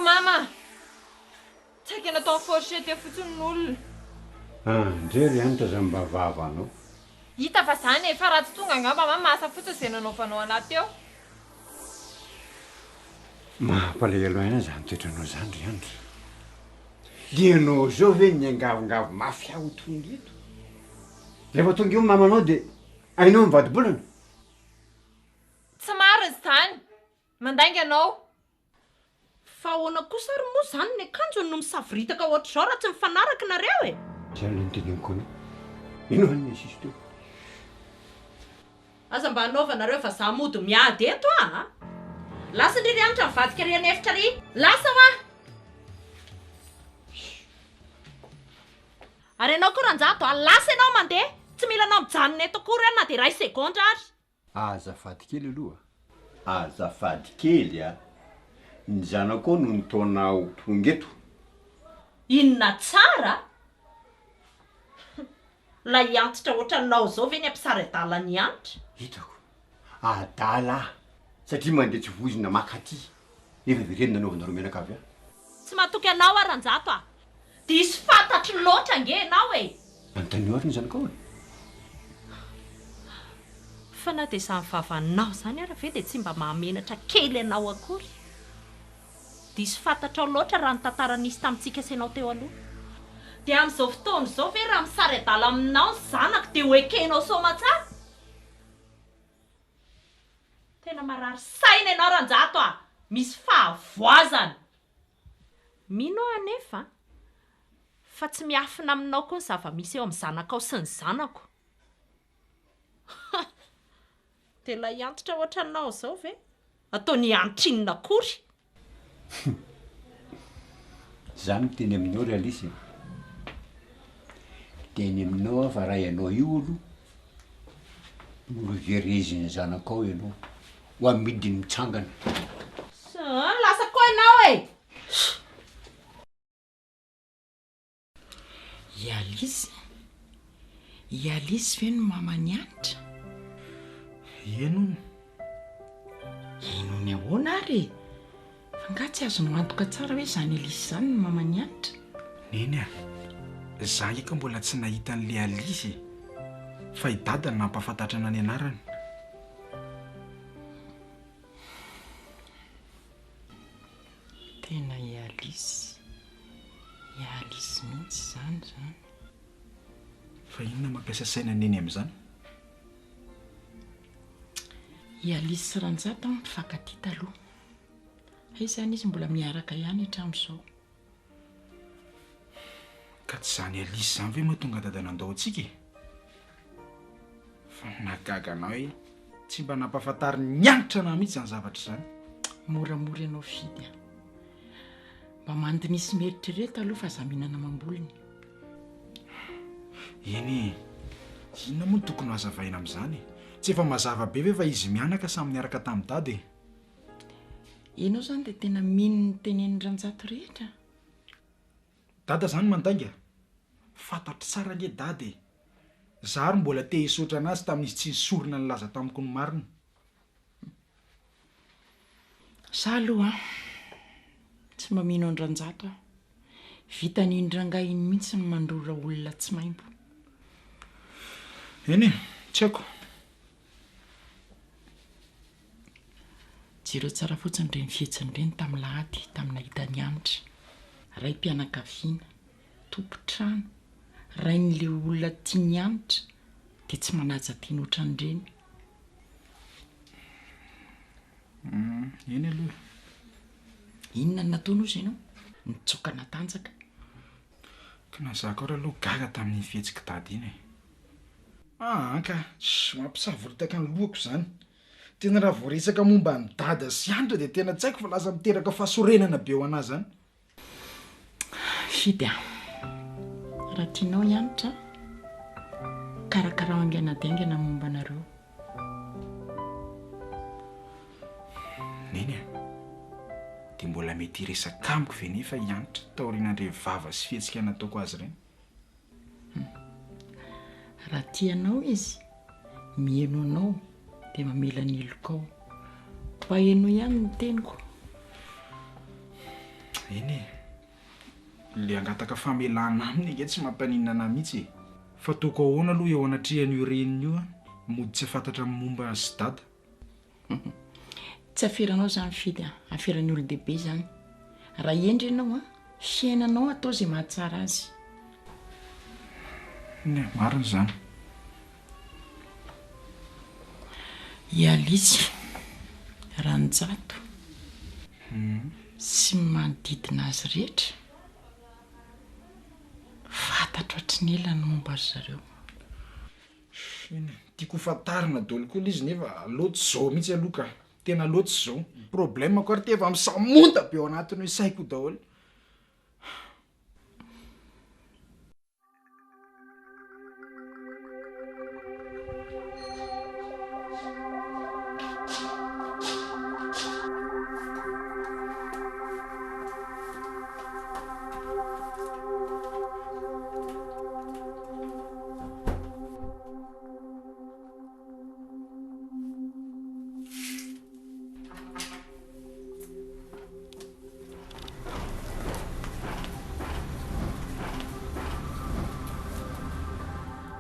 mama! Saika natao fourchette fotsiny ny olona. Andre ry hanitra aza mba vavanao. Hita fa zany e, fa raha tsy tonga angamba mama asa fotsiny izay nanaovanao anah teo. Mampalahelo aina zany toetranao zany ry Andry. Dia ianao zao ve niangavingavy mafy ahy ho tonga eto? Rehefa tonga eo ny mamanao dia hainao mivadi-bolana? Tsy marina izany! Mandainga ianao! Fa ahoana kosa ary moa izany ny akanjony no misavoritaka ohatr'izao raha tsy mifanaraka nareo e? Izany no noteneniko anao. Inona no nisy teo? Aza mba anaovanareo vazaha mody miady eto a! Lasa ndry ry Hanitra mivadika ry an'efitra ry! Lasa hoa! Ary ianao koa Ranjato a! Lasa ianao mandeha! Tsy mila anao mijanona eto akory aho na dia iray segondra ary! Azafady kely aloha a! Azafady kely a! Ny zanakao no nitaona ahy ho tonga eto. Inona tsara? Ilay antitra ohatranao izao ve ny hampisary adala an'i Hanitra? Hitako. Adala aho satria mandeha tsy voizina maka aty nefa avereno nanaovanareo mianakavy ahy. Tsy matoky anao aho Ranjato a! Diso fantatro loatra ange ianao e! Anontanio ary ny zanakao e! Fa na dia izany vavanao izany ara ve dia tsy mba mahamenatra kely anao akory? Diso fantatrao loatra raha ny tantara nisy tamintsika sy ianao teo aloha. Dia amin'izao fotoana izao ve raha misary adala aminao ny zanako dia ho ekenao soamatsara? Tena marary saina ianao Ranjato a! Misy fahavoazana! Mino aho anefa fa tsy miafina aminao koa ny zava-misy eo amin'ny zanakao sy ny zanako. Ha! Dia ilay antitra ohatranao izao ve? Ataony hiantra inona akory? Za miteny aminao ry Alice e! Miteny aminao aho fa raha ianao io aloha mbola verezin'ny zanakao ianao, ho amidiny mitsangana. Lasa koa ianao e! I Alice? I Alice ve no maman'i Hanitra? Eny hono. Eny hono ahoana ary e? Fa angaha tsy azonao antoka tsara hoe izany Alice izany no maman'i Hanitra? Neny a, za ange ka mbola tsy nahita an'le Alice e! Fa i Dada no nampahafantatra anah ny anarany. Tena i Alice, i Alice mihitsy izany izany. Fa inona mampiasa saina Neny amin'izany? I Alice sy Ranjato an mifankatia taloha. Hay izany izy mbola miaraka ihany hatramin'izao. Ka tsy izany Alice izany ve mahatonga dada nandao antsika e? Fa nahagaga anah hoe tsy mba nampahafantarin'i Hanitra anah mihitsy izany zavatra izany. Moramora ianao Fidy a. Mba mandiniha sy mieritrereta aloha fa aza mihinana amam-bolony. Eny e! Inona moa no tokony ho hazavaina amin'izany e? Tsy efa mazava be ve fa izy mianaka samy niaraka tamin'i dada e? Ianao izany dia tena mino ny tenenin'i Ranjato rehetra? Dada zany mandainga? Fantatro tsara ange dada e! Za ary mbola te hisaotra anazy tamin'izy tsy nisorona nilaza tamiko ny marina. Za aloha an, tsy mba mino an-dRanjato aho. Vitan'iny rangahy iny mihitsy ny mandrora olona tsy maimbo. Eny e, tsy haiko. Jereo tsara fotsiny ireny fihetsiny ireny tamin'ny lahady tamin'ny nahita an'i Hanitra. Raim-pianakaviana, tompon-trano, rain'ilay olona tian'i Hanitra dia tsy manaja tena ohatran'ireny. Eny aloha e. Inona no nataony hozy ianao? Nitsoaka natanjaka. Ka na za koa ary aloha gaga tamin'iny fihetsik'i Dada iny e. Aa ka, tssy mampisavoritaka ny lohako izany. Tena raha vao resaka momba an'i Dada sy Hanitra dia tena tsy haiko fa lasa miteraka fahasorenana be ho anah izany. Fidy a! Raha tianao i Hanitra, karakarao haingana dia haingana ny momba anareo. Neny a! Dia mbola mety hiresaka amiko ve nefa i Hanitra taorian'ireny vava sy fihetsika nataoko azy ireny? Raha tia anao izy, miheno anao dia mamela ny helokao. Mba henoy ihany ny teniko. Eny e. Le hangataka famelana aminy ange tsy mampaninona anah mihitsy e. Fa ataoko ahoana aloha eo anatrehan'io reniny io an, mody tsy hafantatra ny momba azy sy dada. Tsy aferanao izany Fidy a, aferan'ny olon-dehibe izany. Raha hendry ianao an, fiainanao atao izay mahatsara azy. Eny e, marina izany. I Alice Ranjato sy ny manodidina azy rehetra, fantatro hatry ny ela ny momba ry zareo. Eny e, tiako ho fantarina daholo koa ilay izy nefa aleo tsy izao mihitsy aloha ka, tena aleo tsy izao. Problème-ko ary ty efa misamonta be ao anatin'io saiko io daholo.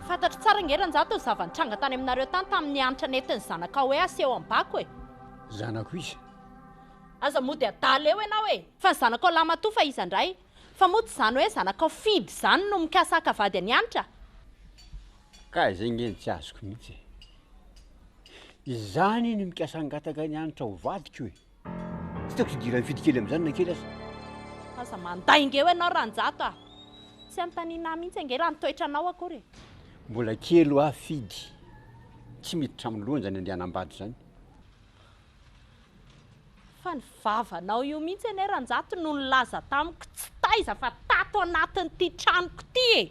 Fantatro tsara ange Ranjato ny zava-nitranga tany aminareo tany tamin'ny hanitra nentin'ny zanakao hoe aseho amin'ny bako e! Zanako iza? Aza mody adala eo ianao e! Fa ny zanakao lahimatoa fa iza indray? Fa moa tsy izany hoe zanakao Fidy izany no mikasa haka vady an'i Hanitra? Ka izay nge no tsy azoko mihitsy e! Izany no mikasa hangataka an'i Hanitra ho vadiko e! Tsy tiako hidiran'i Fidy kely amin'izany na kely aza. Aza mandainga eo ianao Ranjato a! Tsy anontaniana ahy mihitsy ange raha ny toetranao akory e! Mbola kely hoa Fidy, tsy miditra amin'ny lohany izany andeha hanambady izany. Fa ny vavanao io mihitsy anie Ranjato no nilaza tamiko tsy taiza fa tato anatin'ity tranoko ity e!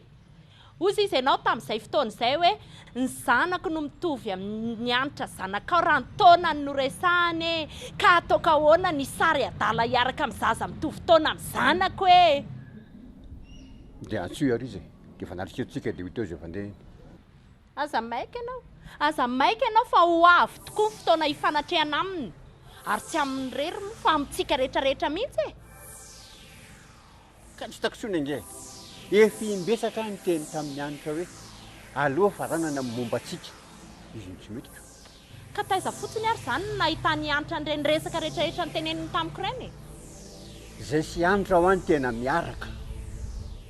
Hozy izy ianao tamin'izay fotoana izay hoe ny zanako no mitovy amin'ny Hanitra zanakao raha ny taonany no resahana e! Ka ataoko ahoana ny hisary adala hiaraka amin'ny zaza mitovy taona amin'ny zanako e! Dia antsoy ary izy e! Dia hifanatrika eto tsika dia ho hita eo izay fandehany. Aza maika ianao, aza maika ianao fa ho avy tokoa ny fotoana hifanatrehana aminy, ary tsy aminy irery moa fa amintsika rehetra rehetra mihitsy e! Ka tsy hitako intsony ange e! Efa imbetsaka aho niteny tamin'i Hanitra hoe aleo faranana ny momba antsika, izy no tsy mety ko. Ka taiza fotsiny ary izany no nahitan'i Hanitra an'ireny resaka rehetra rehetra noteneniny tamiko ireny e? Izay sy Hanitra hoa no tena miaraka,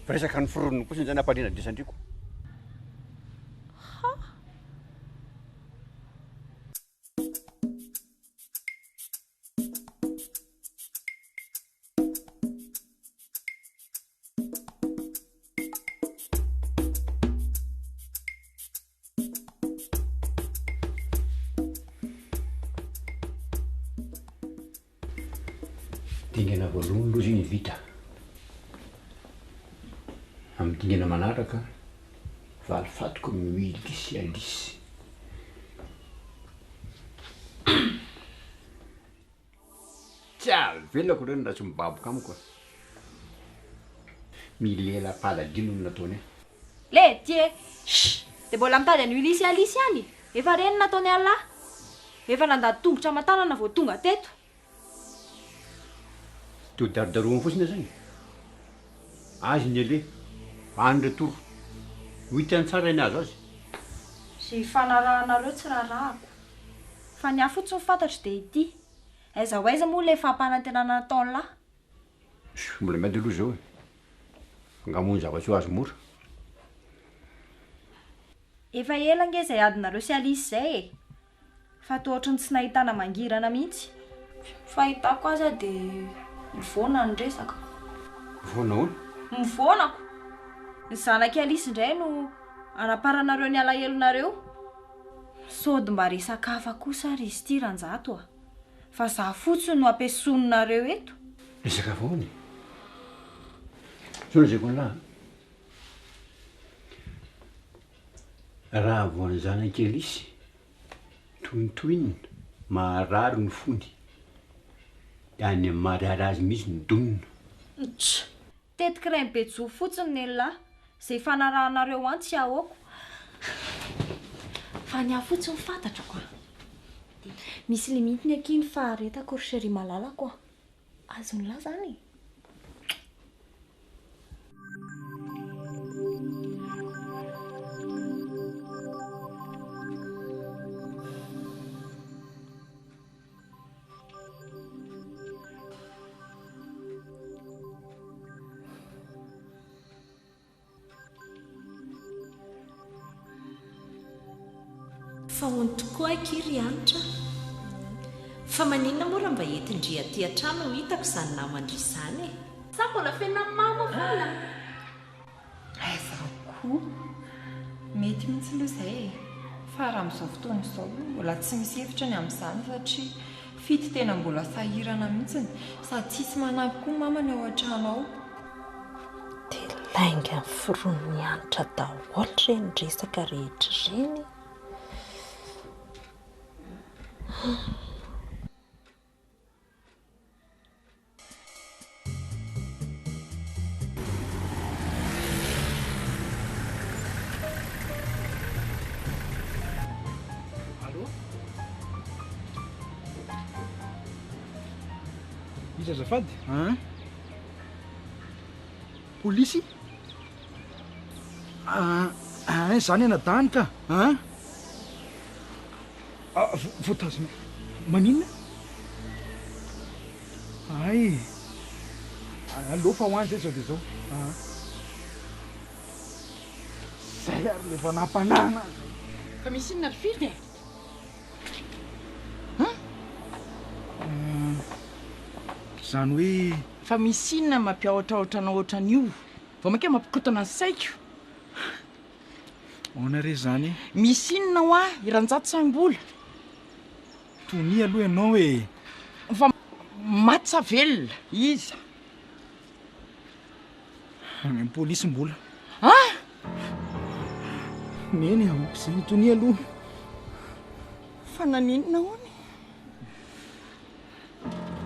fa resaka noforoniny fotsiny izany hampandriana drisandriko. Ha! Dingana voalohany aloha izay ny vita. Amin'ny dingana manaraka, valifatiko amin'i Willy sy Alice. Tsy avelako ireny raha tsy mibaboka amiko e. Milela-paladino no nataony ahy. Letie! Shh! Dia mbola mitady an'i Willy sy Alice ihany? Efa reny ny nataon'i Allah. Efa nandady tongotra aman-tanana vao tonga teto. Toa darodarohany fotsiny aza e. Azy ny aller, any retour. Ho hitany tsara ny azo azy. Izay ifanarahanareo tsy raharahako. Fa ny ahy fotsiny fantatro dia ity. Aiza ho aiza moa ilay fampanantenana nataon'lah? Shh, mbola miady aloha izao e. Angaha moa ny zava-tsy ho azo mora? Efa ela ange izay adinareo sy Alice izay e! Fa toa ohatry ny tsy nahitana mangirana mihitsy. Fahitako azy aho dia mivoana ny resaka. Mivoana ahoana? Mivoana ko! Ny zanak'i Alice indray no anaparanareo ny alahelonareo. Sody mba resaka hafa kosa ary izy ity Ranjato a! Fa za fotsiny no ampiasoninareo eto. Resaka hafa ahoana e? Zao lazaiko an'lah a! Raha vao ny zanak'i Alice tohintohinina, maharary ny fony, de any amin'ny maharary azy mihitsy no donina. Tch! Tetik'i Rainibejoa fotsiny nelah, zay ifanarahanareo any tsy ahoako. Fa ny ahy fotsiny fantatro a! Misy limite-ny akia ny faharetako ry chérie malalako a! Azon'lah zany e! Fa hono tokoa akia ry Hanitra a! Fa maninona moa raha mba entin-dry aty an-trano ho hitako izany naman-dry izany e? Sa mbola feno mama foana? Aiza koa! Mety mihitsy aloha izay e! Fa raha amin'izao fotoana izao aloha mbola tsy misy hevitra ny amin'izany satria Fidy tena mbola sahirana mihitsy sady tsisy manampy koa mamany ao an-trano ao. Dia lainga noforonin'i Hanitra daholo ireny resaka rehetra ireny. Allô? Iza azafady? Hein? Polisy? Ah, hein, zany anadahiny ka, hein? Ah, voatazona. Maninona? Hay! Aleo fa ho any zay zao dia zao. Ah. Zay ary le fanampanana zay. Fa misy inona ry Fidy e? Hein? Zany hoe. Fa misy inona mampiahotrahotra anao ohatran'io? Vao mainka mampikorontana ny saiko. Ahoana re zany e? Misy inona hoa i Ranjato sa Mbola? Tonia aloha ianao e! Fa maty sa velona? Iza? Any amin'ny polisy Mbola. Ah! Neny a, ok zay, tonia aloha. Fa naninona hono?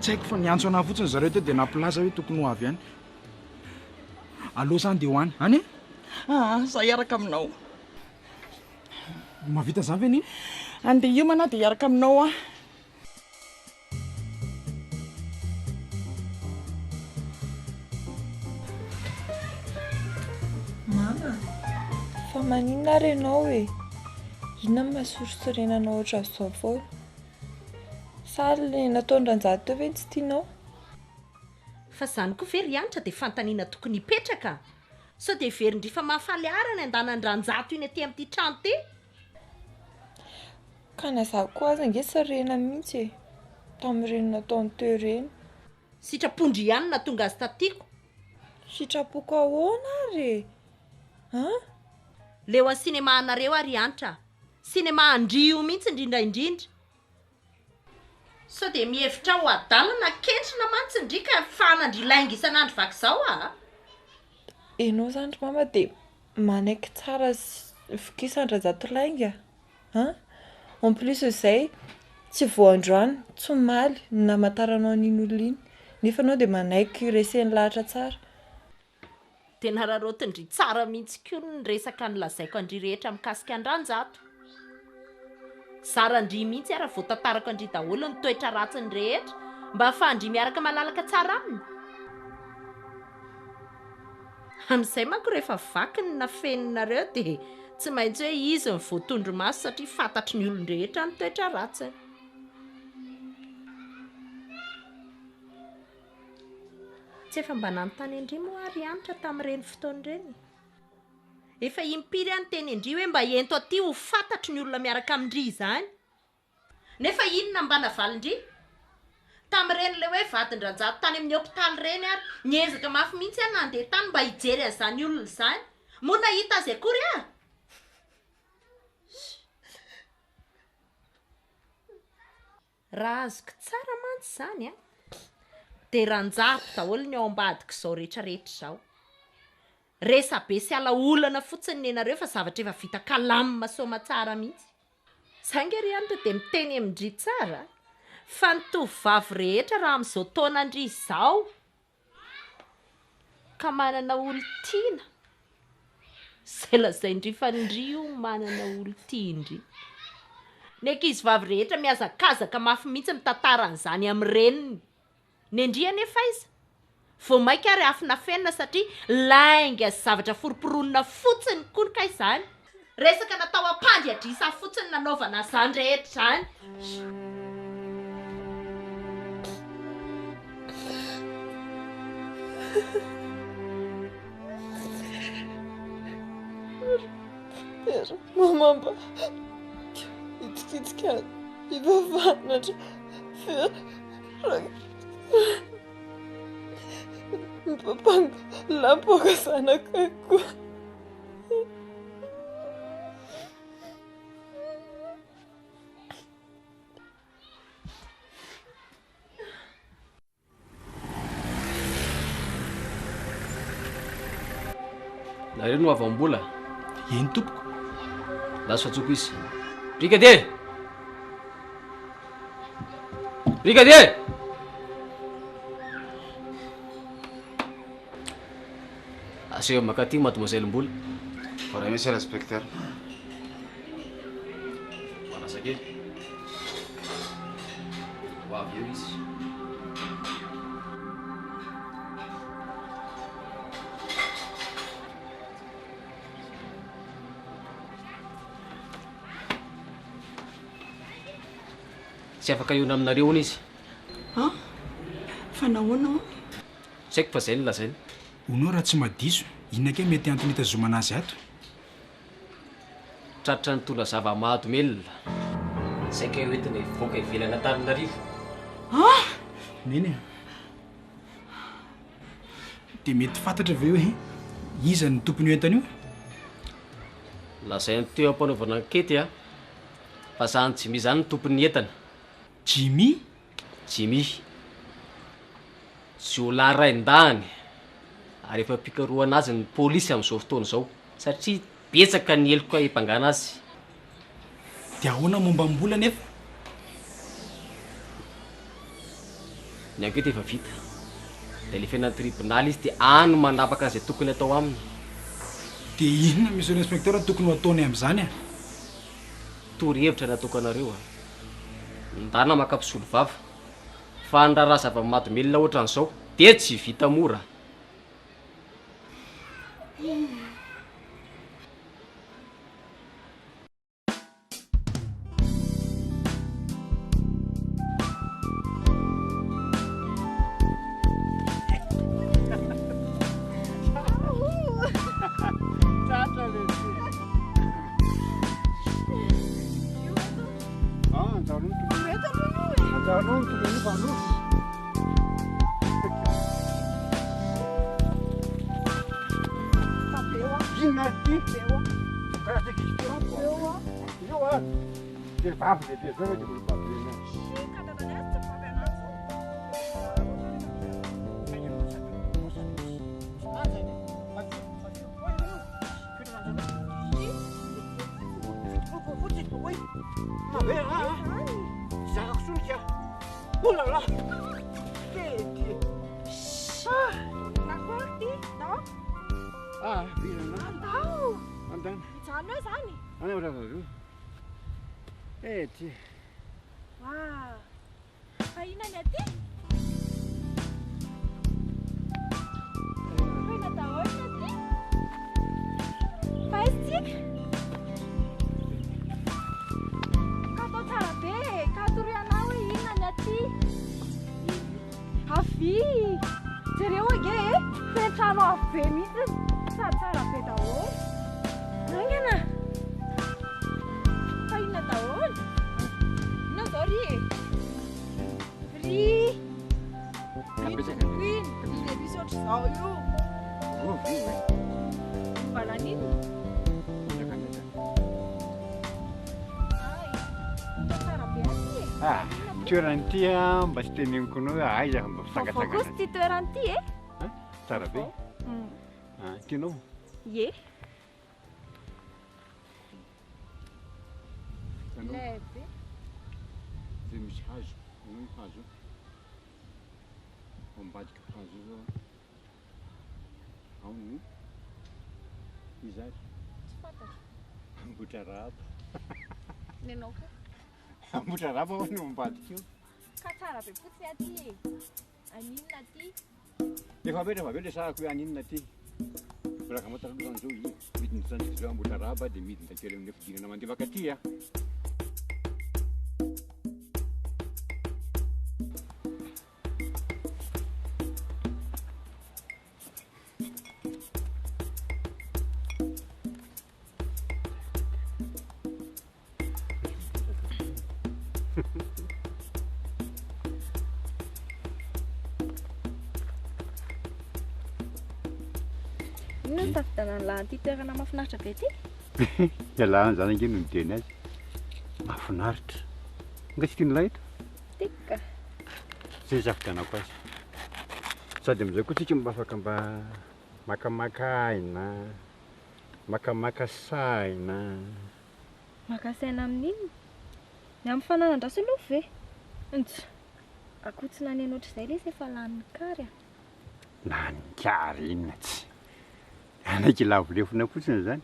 Tsy haiko fa niantso anah fotsiny zareo teo dia nampilaza hoe tokony ho avy any. Aleo zany dia ho any. Any e? Aa, za hiaraka aminao. Mahavita an'izany ve Neny? Andeha hiomana aho dia hiaraka aminao aho. Mama, fa maninona ary ianao e? Inona no mahasorisorena anao ohatran'izao foana? Sa ilay nataon-dRanjato teo ve no tsy tianao? Fa zany koa ve ry Hanitra dia fanontaniana tokony hipetraka? Sao dia heverin-dry fa mahafaly ahy raha ny andanan-dRanjato iny aty amin'ity trano ity? Ka na za koa aza ange tsy rena mihitsy e, tamin'ireny nataony teo ireny. Sitrapon-dry ihany no nahatonga azy taty ko. Sitrapoko ahoana ary e? An? Leo an'ny cinéma anareo aho ry Hanitra a! Cinéma an-dry io mihitsy indrindra indrindra. Sao dia mihevitra ho adala na kentrina mantsy ndry ka fahanan-dry lainga isan'andro vaky izao aa! Enao zany ry mama dia manaiky tsara sy vokisan-dRajato lainga an! En plus izay tsy vao androany, tsy omaly no namantaranao an'iny olona iny, nefa enao dia manaiky reseny lahatra tsara. Dia nararaotin-dry tsara mihitsy koa ny resaka nolazaiko an-dry rehetra mikasika an-dRanjato. Zaran-dry mihitsy ara vao tantarako an-dry daholo ny toetra ratsiny rehetra mba ahafahan-dry miaraka malalaka tsara aminy. Amin'izay manko rehefa vaky ny nafeninareo dia tsy maintsy hoe izy no voatondro maso satria fantatry ny olon-drehetra ny toetra ratsiny. Tsy efa mba nanontany an-dry moa aho ry Hanitra tamin'ireny fotoana ireny? Efa impiry aho niteny an-dry hoe mba ento aty ho fantatry ny olona miaraka amin-dry izany. Nefa inona mba navalin-dry? Tamin'ireny ilay hoe vadin-dRanjato tany amin'ny hopitaly ireny ary, niezaka mafy mihitsy aho nandeha tany mba hijery an'izany olona izany. Moa nahita azy akory aho? Raha azoko tsara mantsy izany an, dia ranjako daholo ny ao ambadik'izao rehetra rehetra izao. Resabe sy ala olana fotsiny nenareo fa zavatra efa vita calame soamatsara mihitsy. Za nge ry Hanitra dia miteny amin-dry tsara fa ny tovovavy rehetra raha amin'izao taonan-dry izao Ka manana olon-tiana? Izay lazain-dry fa ndry io manana olon-tian-dry. Ny ankizivavy rehetra mihazakazaka mafy mihitsy mitantara an'izany amin'ny reniny. Nendry anefa aiza? Vao mainka ary afinafenina satria lainga sy zavatra foromporonina fotsiny koa kay izany. Resaka natao hampandry adrisa fotsiny nanaovana izany rehetra izany. Mama mba. Hitsikitsika hivavahana Mpampango lapoaka zanakay koa. Nareo no havam-bola? Eny tompoko. Lasa antsoko izy. Brigadier! Brigadier! Aseho makaty mademoiselle Mbola. Voaray monsieur l'inspecteur. Manasa kely. Ho avy eo izy. Tsy afaka hihaona aminareo hono izy. An? Fa nahoana hono? Tsy haiko fa zay no lazainy. Hono raha tsy madiso, inona kay mety antony hitazomana azy ato? Tratra nitondra zava-mahadomelina. Saika ho entina hivoaka ivelan'Antananarivo. An! Neny a! Dia mety fantatra ve hoe iza no tompon'io entana io? Lazainy teo am-panaovana ankety fa zany Jimmy zany no tompon'ny entana. Jimmy? Jimmy. Jiolahy rain-dahiny ary efa am-pikarohana azy ny polisy amin'izao fotoana izao satria betsaka ny heloka hiampangana azy. Dia ahoana momba ny mbola anefa? Ny enquête efa vita. Dia alefena any tribonaly izy dia any no manapaka an'izay tokony atao aminy. Dia inona monsieur l'inspecteur no tokony ho ataonay amin'izany a? Torohevitra ny ataoko anareo a! Ndana maka mpisolovava fa ny raharaha zava-mahadomelina ohatran'izao dia tsy vita mora. Toerana ity a mba tsy teneniko anao hoe aiza fa mba Vaovao kosa ity toerana ity e. Tsara be. Ah, tianao? Ie. Ilay be. Dia misy hazo, io hazo. Ao ambadika hazo io zao. Ao no iza ary? Tsy fantatro. Ambohitrarahaba. Ny anao koa? Ambohitrarahaba hono eo ambadika io. Ka tsara be fotsiny aty e. Aninona aty? Efa be efa be resahako hoe aninona aty. Raha mata aloha zany zao i midina zany tsika zao Ambohitrarahaba dia midina kely amin'ny fidinana mandeha makaty a. Inona no tafidanan'lah an'ity toerana mahafinaritra be ity? Ialahy any zany ange no miteny azy. Mahafinaritra. Nga tsy tian'lah eto? Tiako ka. Zay nisafidianako azy. Sady amin'izay koa tsika mba afaka mba makamaka aina, makamaka saina. Maka saina amin'inona? Ny amin'ny fananan-dRasolofo ve? Ntsy! Akoho tsy naneno ohatr'izay lesy efa lanin'ny kary a! Lanin'ny kary inona tsy! Hanaiky lavo lefona fotsiny izany?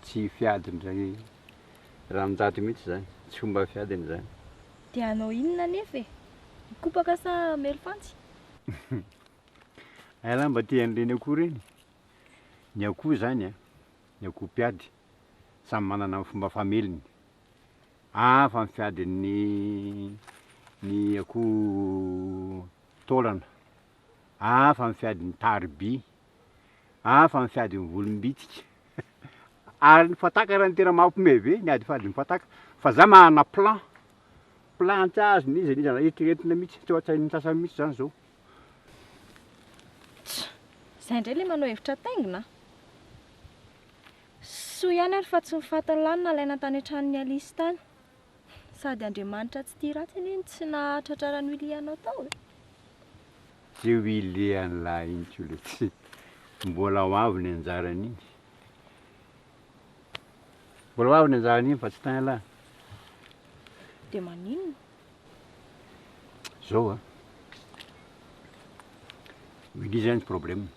Tsy fiadin-dry Raminjato mihitsy izany, tsy fomba fiadiny izany. Dia hanao inona anefa e? Hikopaka sa hamely fantsy? Hay lahy mba tia an'ireny akoho ireny? Ny akoho izany an, ny akoho mpiady, samy manana ny fomba fameliny. Hafa ny fiadin'ny ny akoho taolana, hafa ny fiadin'ny tariby, hafa ny fiadin'ny volombitsika. Ary ny fataka raha ny tena mampiomehy be ny ady fiadin'ny fataka. Fa za manana plan, plan tsy azo n'iza n'iza eritreretina mihitsy, tsy ao an-tsain'ny sasany mihitsy zany zao. Tsa! Zay indray le manao hevitra taingina a! Soa ihany ary fa tsy ny fatin'i Lany nalaina tany an-tranon'i Alice tany. Sady Andriamanitra tsy tia ratsy anie no tsy nahatratraran'i Willy anao tao e! Tsy Willy an'lah iny ko le tsy mbola ho avy ny anjaran'iny. Mbola ho avy ny anjaran'iny fa tsy tain lah. Dia maninona? Zao a! Willy zany tsy problème.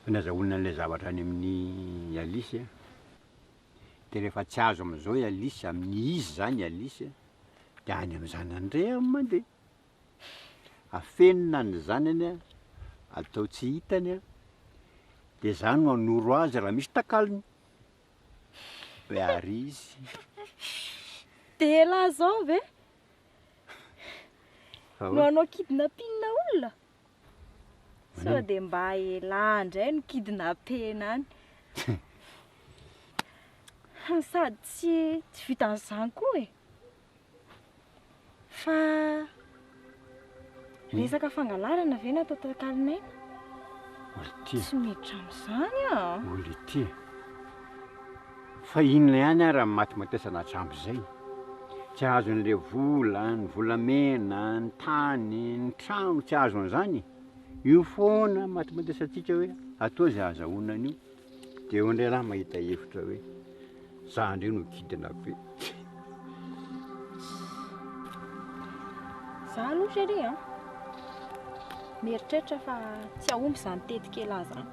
Fa ny azahoana an'ilay zavatra any amin'i Alice a, dia rehefa tsy azo amin'izao i Alice, amin'ny izy zany i Alice, dia any amin'ny zanany indray aho mandeha. Afenina ny zanany a, atao tsy hitany a, dia za no hanoro azy raha misy takalony. Hoe ary izy. Dia elah zao ve no hanao kidnapping olona? Sao dia mba elah indray no kidnappena any. Sady tsy tsy vitan'izany koa e. Fa resaka fangalarana ve no atao takalon'aina? Olity. Tsy miditra amin'izany aho. Olity. Fa inona ihany ary raha matimatesana hatramin'izay? Tsy azo an'ilay vola, ny volamena, ny tany, ny trano, tsy azo an'izany? Io foana matimatesantsika hoe atao izay ahazahoana an'io. Dia eo indray raha mahita hevitra hoe za indray no kidnappé. Za aloha chérie a, mieritreritra fa tsy hahomby izany tetik'elah izany.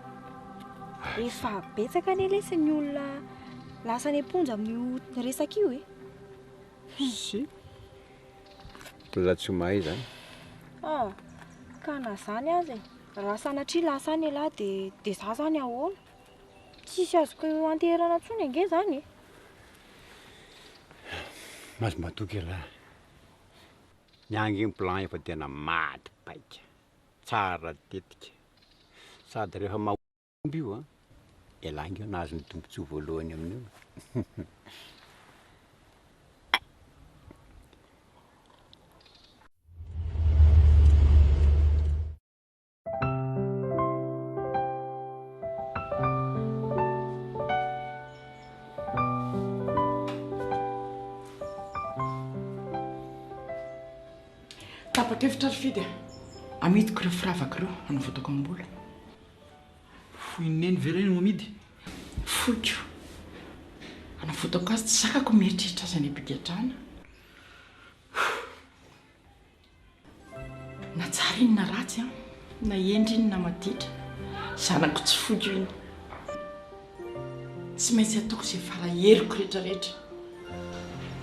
Efa betsaka anie lesy ny olona lasa any am-ponja amin'io resaka io e. Si. Mbola tsy mahay zany. Ah, ka na zany aza e, raha sanatria lasa any elah de de za zany ahoana? Tsisy azoko anteherana intsony ange zany e. Mahazo matoky elah. Ny ahy ange ny plan efa tena maty paika, tsara tetika, sady rehefa mahomby io an, elah ange nahazo ny tombotsoa voalohany amin'io. Tapa-kevitra ry Fidy a! Amidiko ireo firavaka ireo hanavotako am-bola. Foin'i Neny ve ireny no amidy? Foiko. Hanavotako azy tsy zakako ny mieritreritra azy any am-pigadrana. Na tsara iny na ratsy an, na hendry iny na maditra, zanako tsy foiko iny. Tsy maintsy ataoko izay fara heriko rehetra rehetra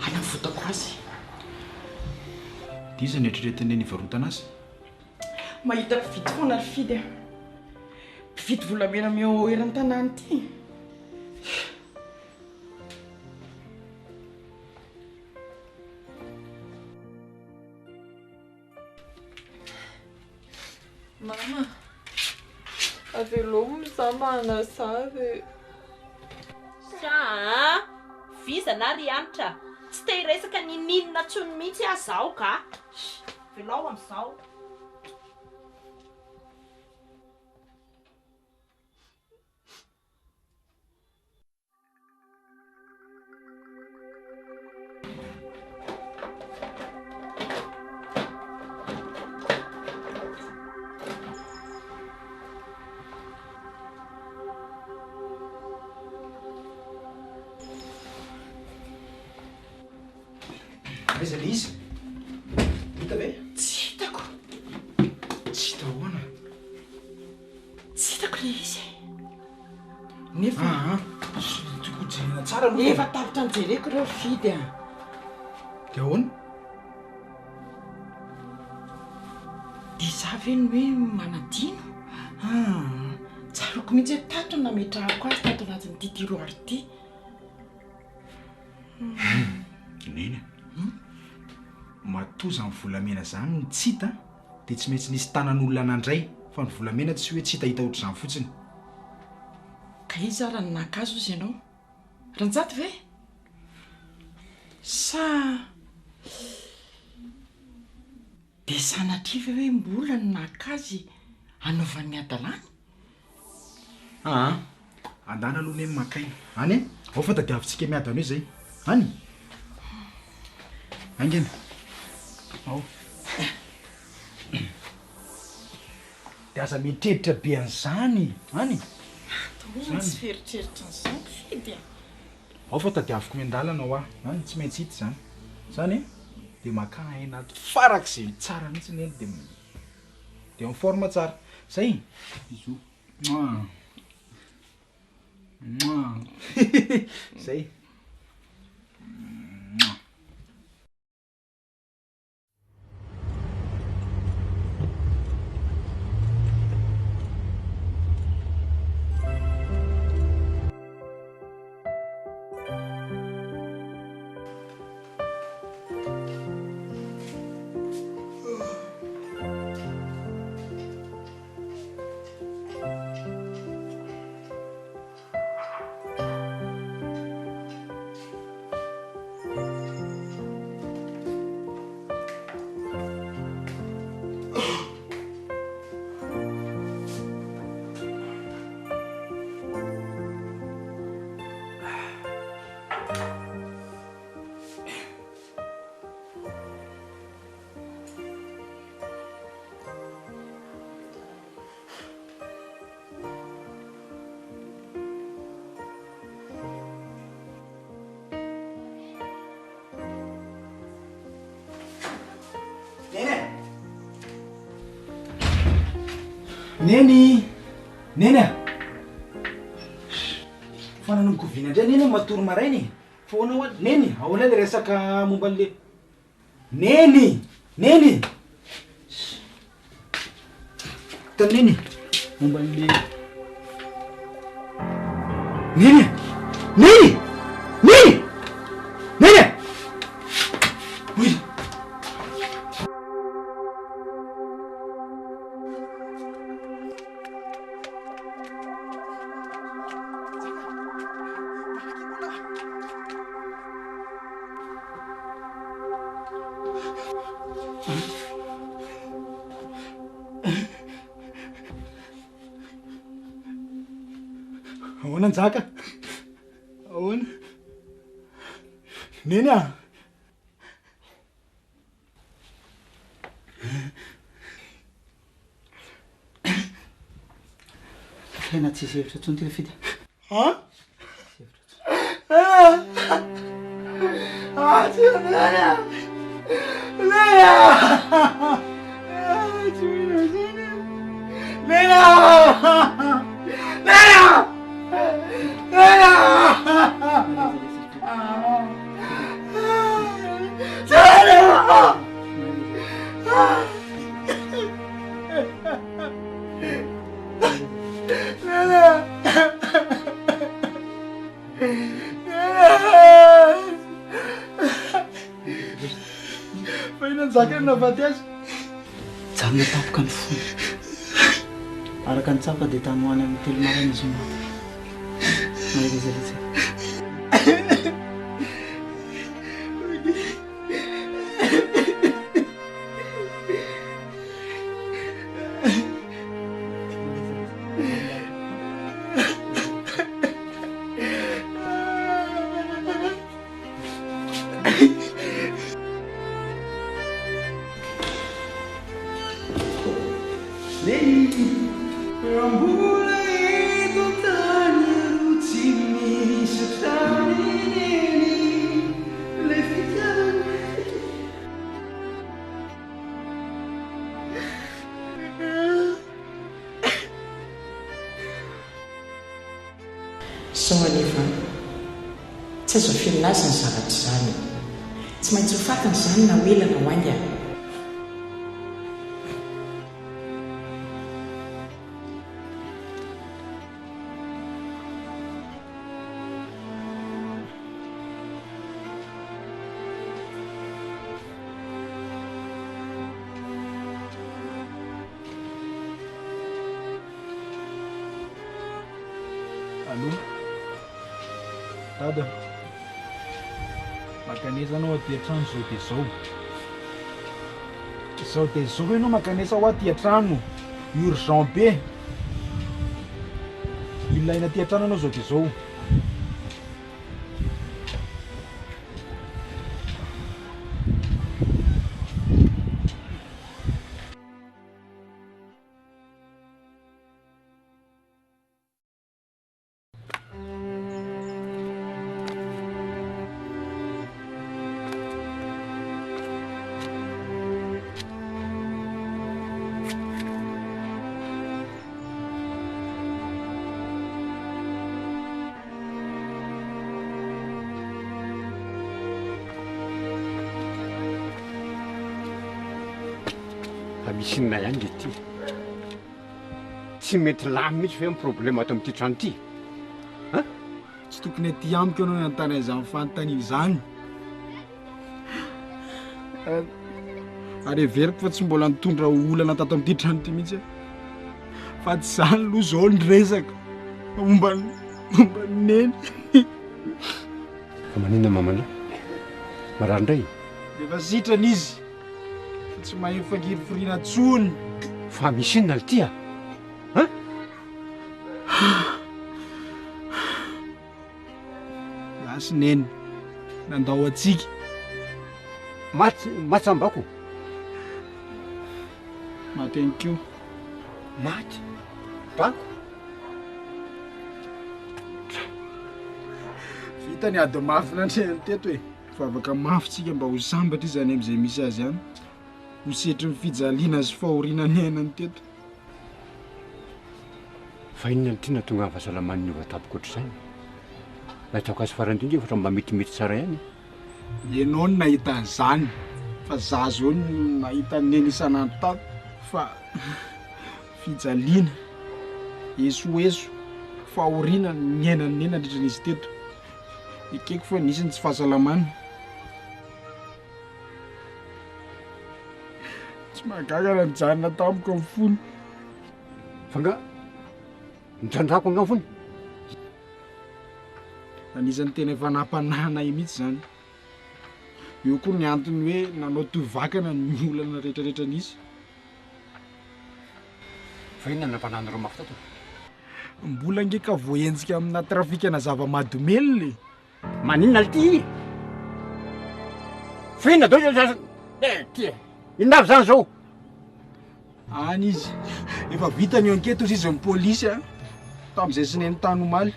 hanavotako azy. Dia iza no eritreretin'i Neny hivarotana azy? Mahita mpividy foana ry Fidy a! Mpividy volamena mihoahoa eran'ny tanàna ity. Mama, avelao moa za mba hanazava e. Sa a! Vizana ry Hanitra, tsy te hiresaka n'ininona intsony mihitsy aho zaho ka! Velao amin'izao. Aiza le izy? Hita ve? Tsy hitako. Tsy hita ahoana? Tsy hitako le izy e. Nefa. Aa, tokony jerena tsara aloha. Efa tapitra nijereko ireo ry Fidy a. Dia ahoana? Dia izaho ve no hoe manadino? Aa, tsaroako mihitsy hoe tato no nametrahako azy tato anatin'ity tiroir ity. Neny a! Matoa izany volamena izany no tsy hita dia tsy maintsy nisy tanan'olona nandray fa ny volamena tsy hoe tsy hitahita ohatr'izany fotsiny. Ka iza ary no naka azy hozy ianao? Ranjato ve? Sa dia sanatria ve hoe Mbola no naka azy hanaovany ny hadalany? Aa! Andana aloha neny maka aina. Any e! Ao fa tadiavintsika miadana eo izay. Any! Haingana. Ao. Dia aza mieritreritra be an'izany. Any! Atao tsy fieritreritra an'izany Fidy a! Ao fa tadiaviko miandalana hoa. Any, tsy maintsy hita izany. Izany e! Dia makà aina ato farak'izay tsara mihitsy neny dia dia en forme tsara. Zay! Bisous. Mouah. Mouah. Zay. Mouah. Neny e! Neny! Neny a! Fa nanomboka oviana indray Neny matory maraina e? Fa ahoana hoa Neny, ahoana ilay resaka momba an'le Neny! Neny! Hitan'i Neny momba an'le Neny e! Neny! Neny! Neny e! Oy! Ahoana Njaka? Ahoana? Neny ah! Tena tsisy hevitra intsony ty ry Fidy a. An? Ah, tsy Neny a! Neny a! Tsy mino izany. Neny a! Neny a! Neny a! Fa inona ny zaka nahafaty azy? Mijanona tampoka ny fony. Araka ny tsapa dia tany ho any amin'ny 3 maraina izy no maty. Mahereza letsy a. Raha mbola eto an-tany aloha tsy misy hatrany Neny ilay fitiavana. Izao anefa an! Tsy azo afenina azy ny zavatra izany e! Tsy maintsy ho fantany izany na ho ela na ho haingana. Allô? Dada, mankanesa anao aty an-trano izao dia izao. Izao dia izao ianao mankanesa ho aty an-trano. Urgent be. Ilaina aty an-trano ianao izao dia izao. Fa misy inona ihany le ty? Tsy mety lany mihitsy ve ny problème ato amin'ity trano ity? An? Tsy tokony aty amiko ianao nanontany an'izany fanontaniana izany. Ary heveriko fa tsy mbola nitondra olana tato amin'ity trano ity mihitsy aho. Fa tsy izany aloha izao ny resaka fa momba ny momba ny neny. Fa maninona mamanao? Marary indray? Efa sitrana izy fa tsy mahay mifangirifiriana intsony. Fa misy inona ity a? An? Lasa neny, nandao antsika. Maty, maty sambako. Maty ihany koa. Maty, bako. Vita ny ady mafy natrehany teto e. Vavaka mafy tsika mba ho sambatra izy any amin'izay misy azy any. Ho setrin'ny fijaliana sy fahoriana niainany teto. Fa inona no tiana tonga amin'ny fahasalamany niova tampoka ohatr'izany? Nahitako azy farany teo nge ohatra mba metimety tsara ihany e. Ianao no nahita an'izany fa za zao no nahita an'i Neny isan'andro tato fa fijaliana, esoeso, fahoriana no niainan'i Neny nandritra an'izy teto. Ekeko fa nisy ny tsy fahasalamana. Tsy mahagaga raha nijanona tampoka ny fony. Fa nga nitrandrako angaha ny fony? Anisan'ny tena efa nampanahy anay mihitsy izany. Eo koa ny antony hoe nanao toy vakana ny olana rehetrarehetra nisy. Fa inona no nampanahy anareo mafy tato? Mbola ange ka voahenjika amina trafikana zava-mahadomelina e! Maninona lty? Fa inona daholo zany eh, ty e? Inona avy zany zao? Any izy. Efa vita ny enquête hozy izy ny polisy a. Tamin'izay sy neny tany omaly.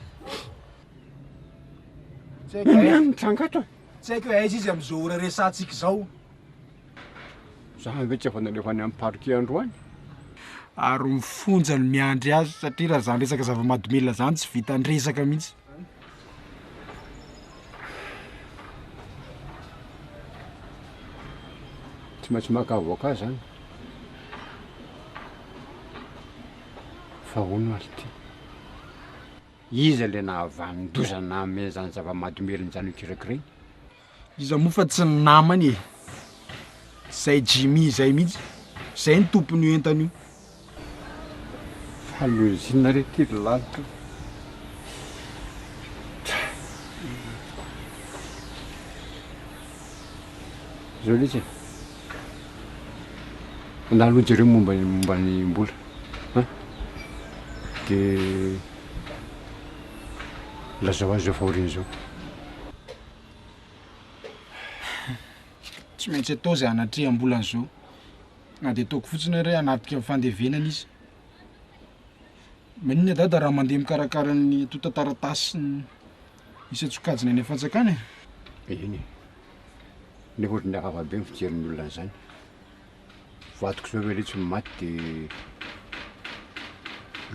Tsy haiko Inona ihany ny tranga ato e? Tsy haiko hoe aiza izy amin'izao ora resahantsika izao. Za ve tsy efa nalefa any amin'ny parquet androany? Ary ny fonja no miandry azy satria raha zany resaka zava-mahadomelina zany tsy vitan'ny resaka mihitsy. Tsy maintsy maka avocat zany. Fa hono ary ty. Iza le nahavanon-doza nanome zany zava-mahadomelina zany ho kirakirainy? Iza moa fa tsy ny namany e! Zay Jimmy izay mihitsy, zay no tompon'io entana io. Fa lozinina re ty ry lanitra o! Zao letsy e! Andeha aloha jereo momba ny momba ny mbola an! De lazao azy zao fahoriana zao. Tsy maintsy atao izay hanatreham-bola an'izao. Na dia ataoko fotsiny ary hoe hanatrika ny fandevenana izy. Maninona dada raha mandeha mikarakara ny antontan-taratasy isan-tsokajiny any amin'ny fanjakana e? Eny e. Nefa ohatran'ny hafahafa be ny fijerin'ny olona an'izany. Vadiko zao ve letsy no maty de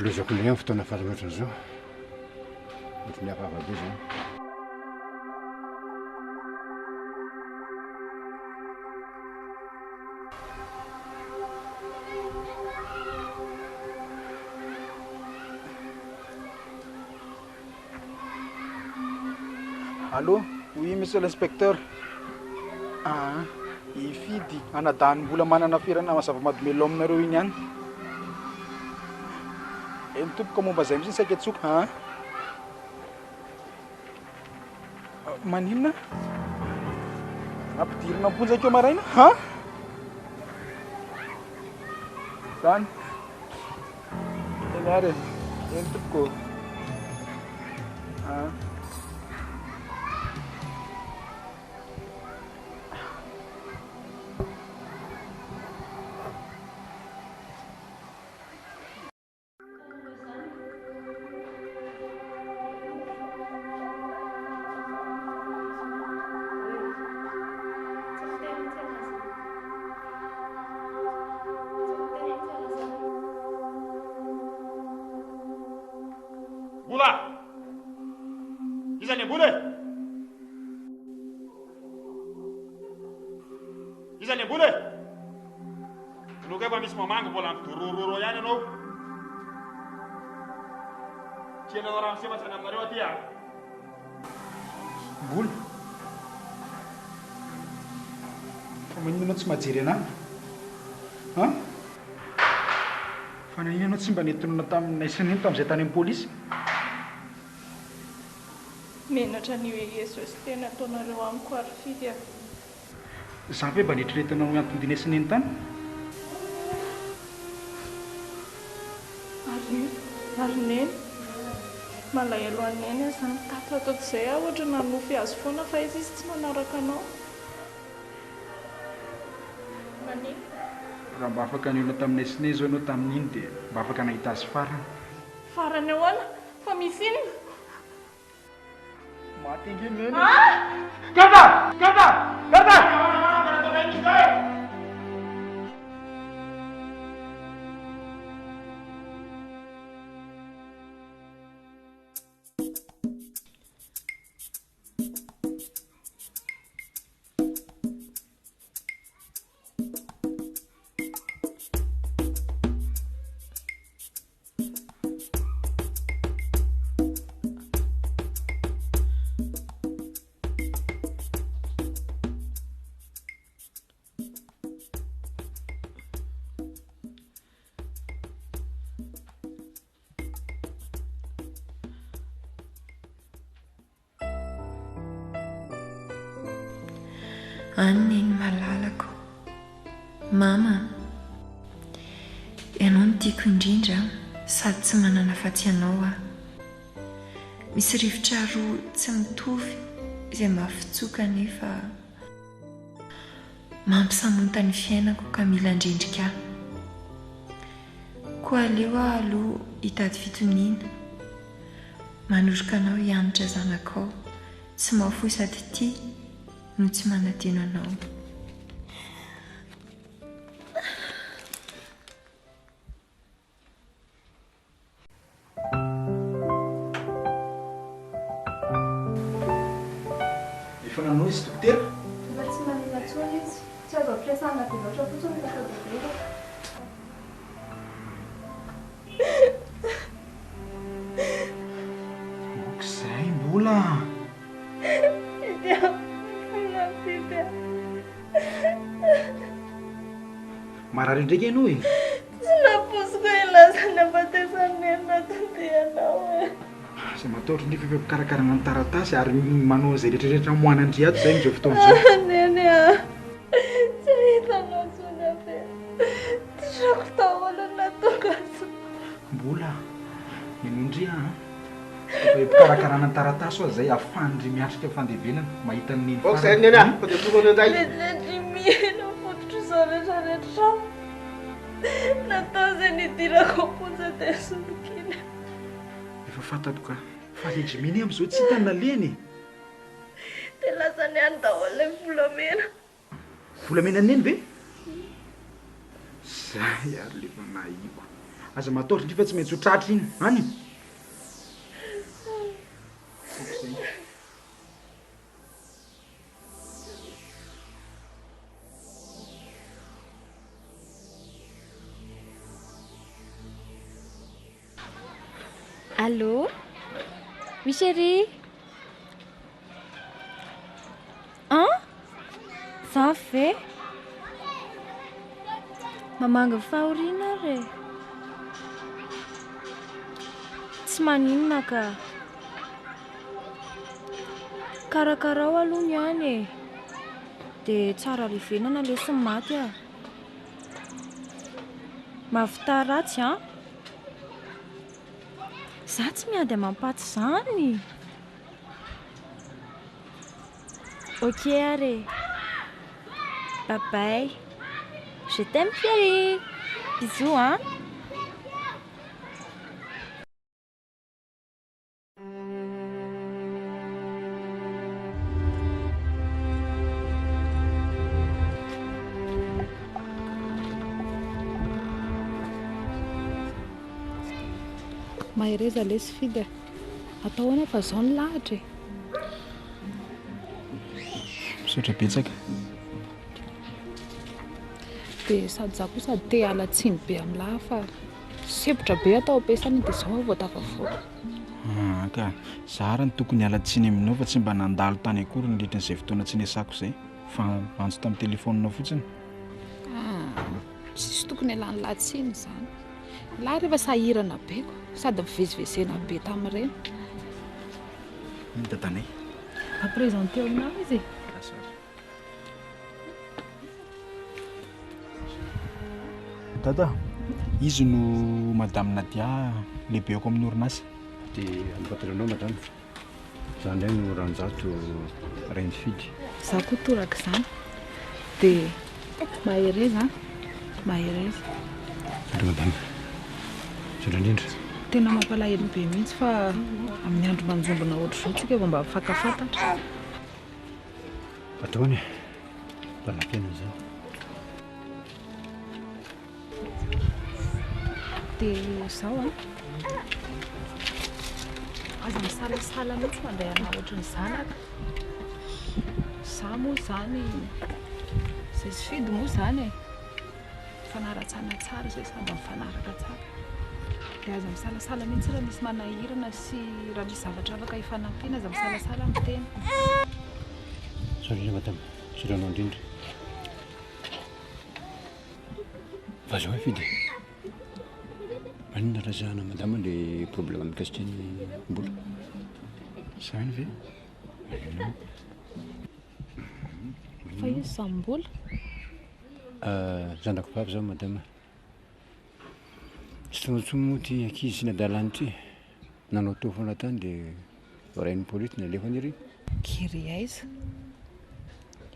lozako indray amin'ny fotoana farany ohatran'izao. Ohatran'ny hafahafa be zany. Allô, oui monsieur l'inspecteur. Ah, i Fidy, anadahiny mbola manana ferana zava-mahadomelina ao aminareo iny ihany. Eny tompoko, momba izay mihitsy ny saika tsoka. Ah. Maninona? Ampidirina am-ponja akeo maraina? Ha? Zany. Eny ary e. Eny tompoko. Ah. Mbola! Iza ny ambola e? Iza ny ambola e? Ianao kay fa misy mamangy mbola midorororo ihany ianao. Tianareo ramose fa tsy any aminareo aty a. Mbola. Fa maninona ianao tsy mahajery anah? An? Fa naninona ianao tsy mba nentinona taminay sy neny tamin'izay tany amin'ny polisy? Menatra ny hoe eso sy teny ataonareo amiko ary fidy a. Za ve mba neritreretinao ny anton-dinay sy neny tany? Ary ary neny? Malahelo an'i neny aho zany tato ato izay aho ohatra nanofy azy foana fa aiza izy tsy manaraka anao? Maninona? Raha mba afaka nihaona taminay sy neny izao ianao tamin'iny dia mba afaka nahita azy farany. Farany ahoana? Fa misy inona? Maty ange neny e. Garda! Garda! Garda! Any neny malalako. Mama a! Ianao no tiako indrindra sady tsy manana afa-tsy ianao aho. Misy rivotra roa tsy mitovy izay mafitsoka nefa mampisamonta ny fiainako ka mila andrendrika ahy. Koa aleo aho aloha hitady fitoniana. Manoroka anao hianatra zanakao tsy mahafoy sady tia no tsy manadino anao. Efa nanao izy dokotera? Efa tsy manina intsony izy. Tsy azo ampiasana be loatra fotsiny fa sao dia reraka. Ok izay mbola a! Biby a! Mifona biby a! Marary ndraiky ianao e! Tsy nampoiziko hilaza ny hafatesan'i Neny natondianao e! Aza matahotra ndry fa efa mpikarakarana ny taratasy ary manao an'izay rehetra rehetra hamoahana an-dry ato izay amin'izao fotoana izao. Neny a! Tsy hahita anao intsony aho ve? Ditrako daholo ny nahatonga azy. Mbola, henoy ndry an! Efa eo am-pikarakarana ny taratasy hoa izay ahafahan-dry miatrika fandevenana, mahita an'i Neny Ok zay Neny a! Fa dia tonga anao indray. Vetivety mihena fototr'izao rehetra rehetra izao. Natao izay nidirako am-ponja dia solokiana. Efa fantako ka. Fa le Jimmy anie amin'izao tsy hita ny nalehany e! Dia lasany any daholo ilay volamena. Volamena an'i Neny ve? Zay ary le fanahiako. Aza matahotra ndry fa tsy maintsy ho tratra iny. Any. Allô? Oui chérie? An? Zany ve? Mamangy ny fahoriana ary e. Tsy maninona ka. Karakarao aloha ny any e. Dia tsara levenana lesy ny maty a. Mahavità ratsy an. Za tsy miady amam-paty zany. Ok ary e. Bye bye. Je t'aime chérie. Bisous an. Mahereza lesy Fidy a! Atao ahoana fa zao ny lahatra e! Misaotra betsaka. Dia sady za koa sady te hiala tsiny be amin'lah fa sempotra be aho tao am-piasana dia zao aho vao tafavoaka. Aa ka, za ary no tokony hiala tsiny aminao fa tsy mba nandalo tany akory nandritra an'izay fotoana tsy niasako izay fa antso tamin'ny telefaonina fotsiny. Aa, tsisy tokony hialan'lah tsiny izany. Lah rehefa sahirana be ko, sady nivezivezena be tamin'ireny. Iny dadanay. Mba présenteo aminah izy e. Lasa ary. Dada, izy no Madame Nadia lehibeko amin'ny orinasa. Dia ampatatra anao Madame. Za indray no Ranjato Rainifidy. Za koa torak'izany. Dia mahereza an! Mahereza. Misaotra madame. Misaotra indrindra. Tena mampalahelo be mihitsy fa amin'ny andro manjombona ohatr'izao tsika vao mba mifankafantatra. Ataony e! Lalàm-piainana izany. Dia izao an, aza misalasala mihitsy mandray anà ohatry ny zanaka. Izaho moa izany, izay tsy fidy moa izany e, mifanara-tsaina tsara izay sady mifanaraka tsara. Dia aza misalasala mihitsy raha misy manahirana sy raha misy zavatra afaka hifanampiana, aza misalasala miteny. Misaotra indrindra madama, misaotra anao indrindra. Fa zao e Fidy e, maninona raha resahana madama le problème mikasika ny mbola? Zany ve? Maninona? Fa izy samy mbola? Zanako vavy zao madama, tsy tonga intsony moa ity ankizy sy ny adalany ity, nanao toa foana tany de voarain'ny polisy nalefany ery. Gery aiza?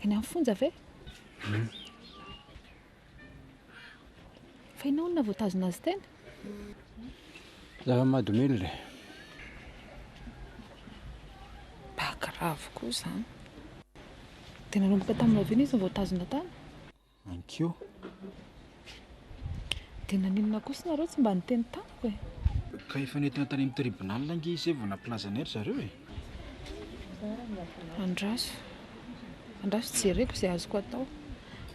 Any amin'ny fonja ve? Fa inona hono no voatazona azy teny? Zava-mahadomelina e. Mba grave koa izany. Dia nanomboka tamin'ny oviana izy no voatazona tany? Ankeo. Dia naninona kosa nareo tsy mba niteny tamiko e? Ka efa nentina tany amin'ny tribunal ange izy zay vao nampilaza anay ry zareo e! Andraso. Andraso jereko izay azoko atao.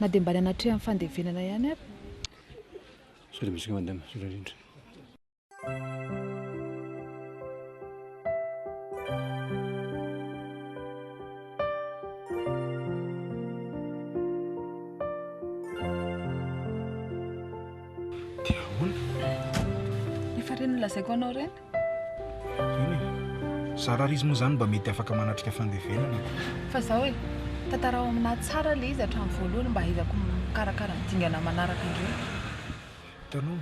Na dia mba ny anatrehan'ny fandevenana ihany ary. Misaotra betsaka madama, misaotra indrindra. Dia ahoana? Efa ireny nolazaiko anao ireny. Eny e. Zara ary izy moa izany mba mety afaka manatrika fandevenana ko. Fa izao e, tantarao aminà tsara ilay izy hatramin'ny voalohany mba hahaizako mikarakara ny dingana manaraka indray. Hitanao,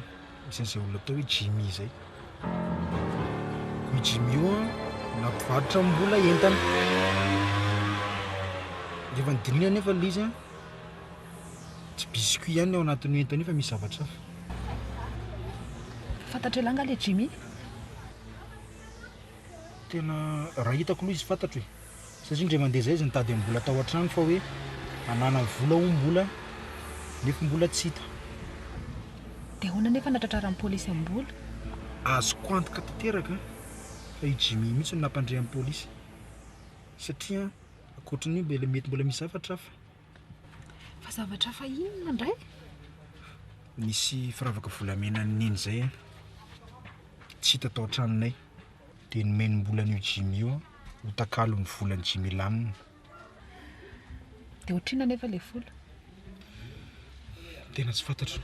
misy an'izay olona atao hoe Jimmy izay. Io Jimmy io an, nampivarotra Mbola entana. Rehefa nodinihina anefa ilay izy an, Tsy biscuit ihany ny ao anatin'io entana io fa misy zavatra hafa. Fantatr'ialahy angaha ilay Jimmy? Tena raha hitako aloha izy fantatro e. Satria indray mandeha izay izy nitady an'i Mbola tao an-trano fa hoe ananany vola hono Mbola nefa Mbola tsy hita. Dia ahoana anefa nahatratraran'ny polisy an'i Mbola? Azoko antoka tanteraka fa i Jimmy mihitsy no nampandre an'ny polisy. Satria ankoatran'io mety mbola misy zavatra hafa. Fa zavatra hafa inona indray? Nisy firavaka volamena an'i Neny izay an, tsy hita tao an-tranonay. Dia nomeny mbola an'io Jimmy io ho takalon'ny volan'i Jimmy laniny. Dia ohatrinona anefa ilay vola? Tena tsy fantatro.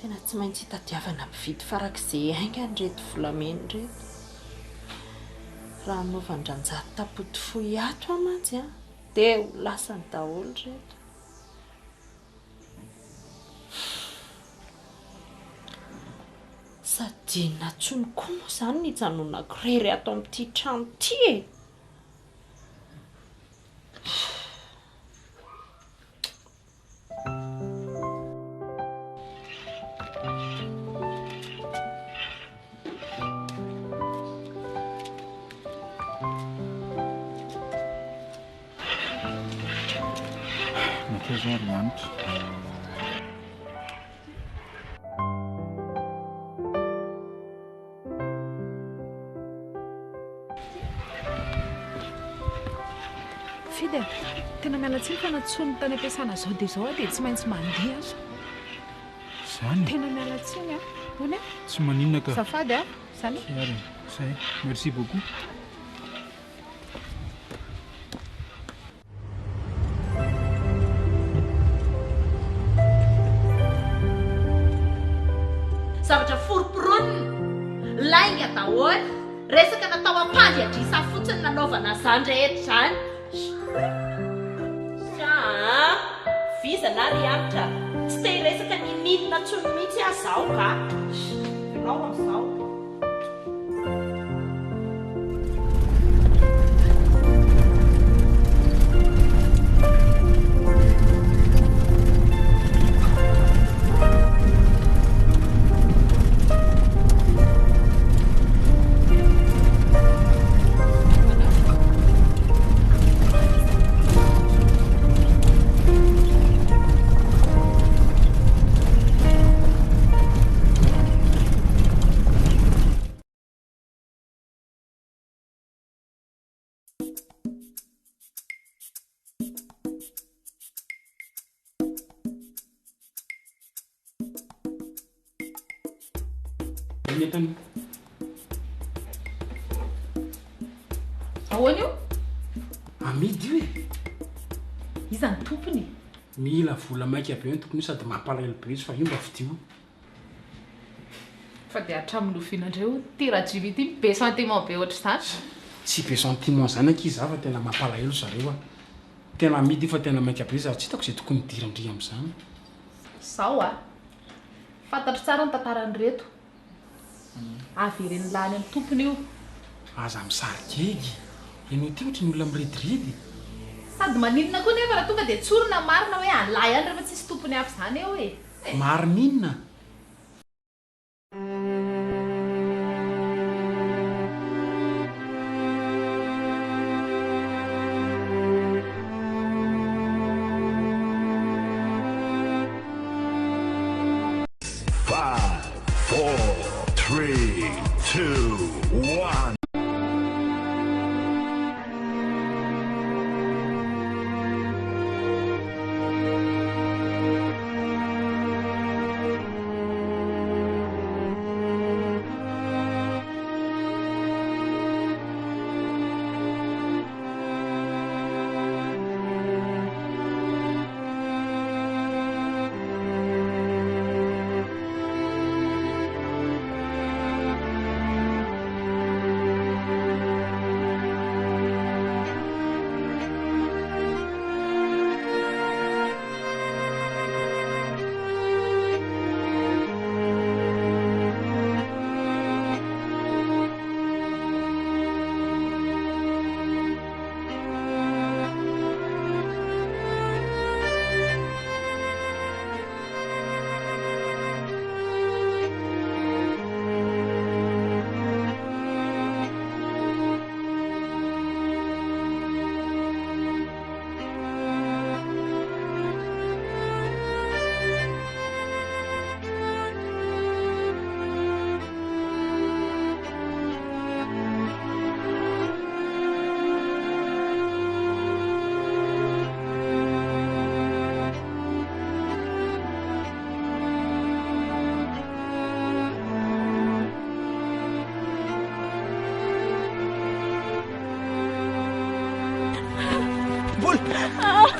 Tena tsy maintsy hitadiavana mpividy farak'izay haingana ireto volamena ireto. Raha hanaovan-dRanjato tapoty fohy ato aho mantsy an, dia ho lasany daholo ireto. Sady inona intsony koa moa izany no hijanonako irery ato amin'ity trano ity e? Mankaiza ary Hanitra? Fidy a, tena miala tsiny fa nantsoin'ny tany am-piasana izao dia izao aho dia tsy maintsy mandeha aho. Izany e? Tena miala tsiny a. Hono e? Tsy maninona ka. Azafady a. Izany e? Ary e. Zay. Merci beaucoup. Zavatra foromporonina, lainga daholo, resaka natao ampandry adrisa fotsiny nanaovana izany rehetra izany. Sa a! Vizana ry Hanitra, tsy te hiresaka ninoninona intsony mihitsy aho izaho ka! Alao amin'izao. Ny entana. Ahoana io? Amidy io e. Iza ny tompony? Mila vola maika be ny tompony io sady mampalahelo be izy fa io mba fidio. Fa dia hatramin'ny oviana indray hono ity Rajimy ity no be sentiment be ohatr'izany? Tsy be sentiment izany ankizy za fa tena mampalahelo zareo a! Tena amidy io fa tena maika be izy ary tsy hitako izay tokony hidiran-dry amin'izany. Izao a! Fantatro tsara ny tantaran'ireto. Averen'ny lahy any amin'ny tompony io. Aza misary gegy! Ianao ity ohatry ny olona mirediredy. Sady maninona koa nefa raha tonga dia tsorina ny marina hoe an'lahy ihany rehefa tsisy tompony hafa izany eo e! Marina inona? Five, four, three, two.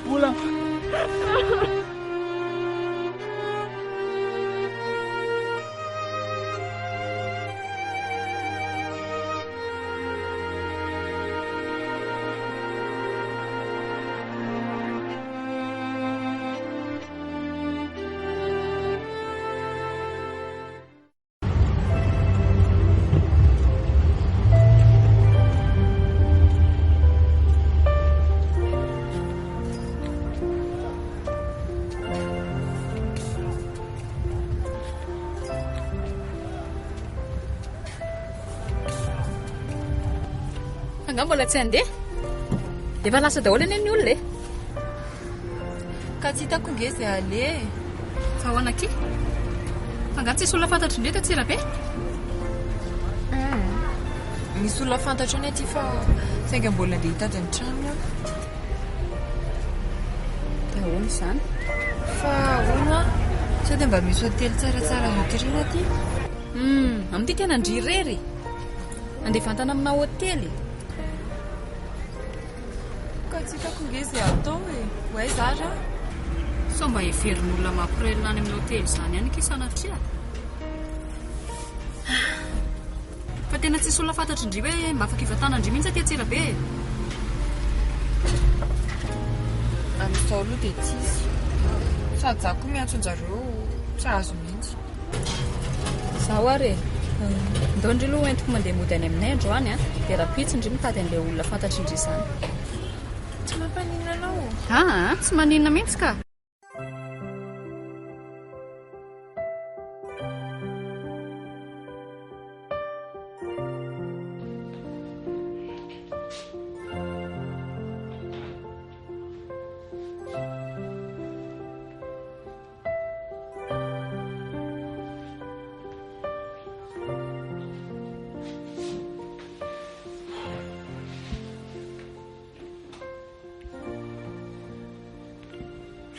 Mbola. Angaha mbola tsy handeha? Efa lasa daholo anie ny olona e. Ka tsy hitako nge izay aleha e. Fa ahoana akia? Fa angaha tsisy olona fantatro indray eto Antsirabe? Hum, misy olona fantatro ihany aty fa saingy mbola andeha hitady ny tranony aho. Dia ahoana izany? Fa hono hoa, sao dia mba misy hotely tsaratsara azo atoriana aty? Hum, amin'ity tena ndry irery e! Andeha hivantana amina hotely? Ka tsy hitako nge izay atao e! Ho aiza ary aho? Sao mba heverin'olona mampirelina any amin'ny hotely izany ihany akia sanatria? Fa tena tsisy olona fantatry ndry hoe mba afaka hivantanan-dry mihitsy aty Antsirabe e! Amin'izao aloha dia tsisy. Sady za koa miantso an-jareo tsy azo mihitsy. Zao ary e! Ndao ndry aloha hoentiko mandeha mody any aminay androany an, dia rahampitso ndry mitady an'ilay olona fantatry ndry izany. Tsy mampaninona anao? Aa, tsy maninona mihitsy ka!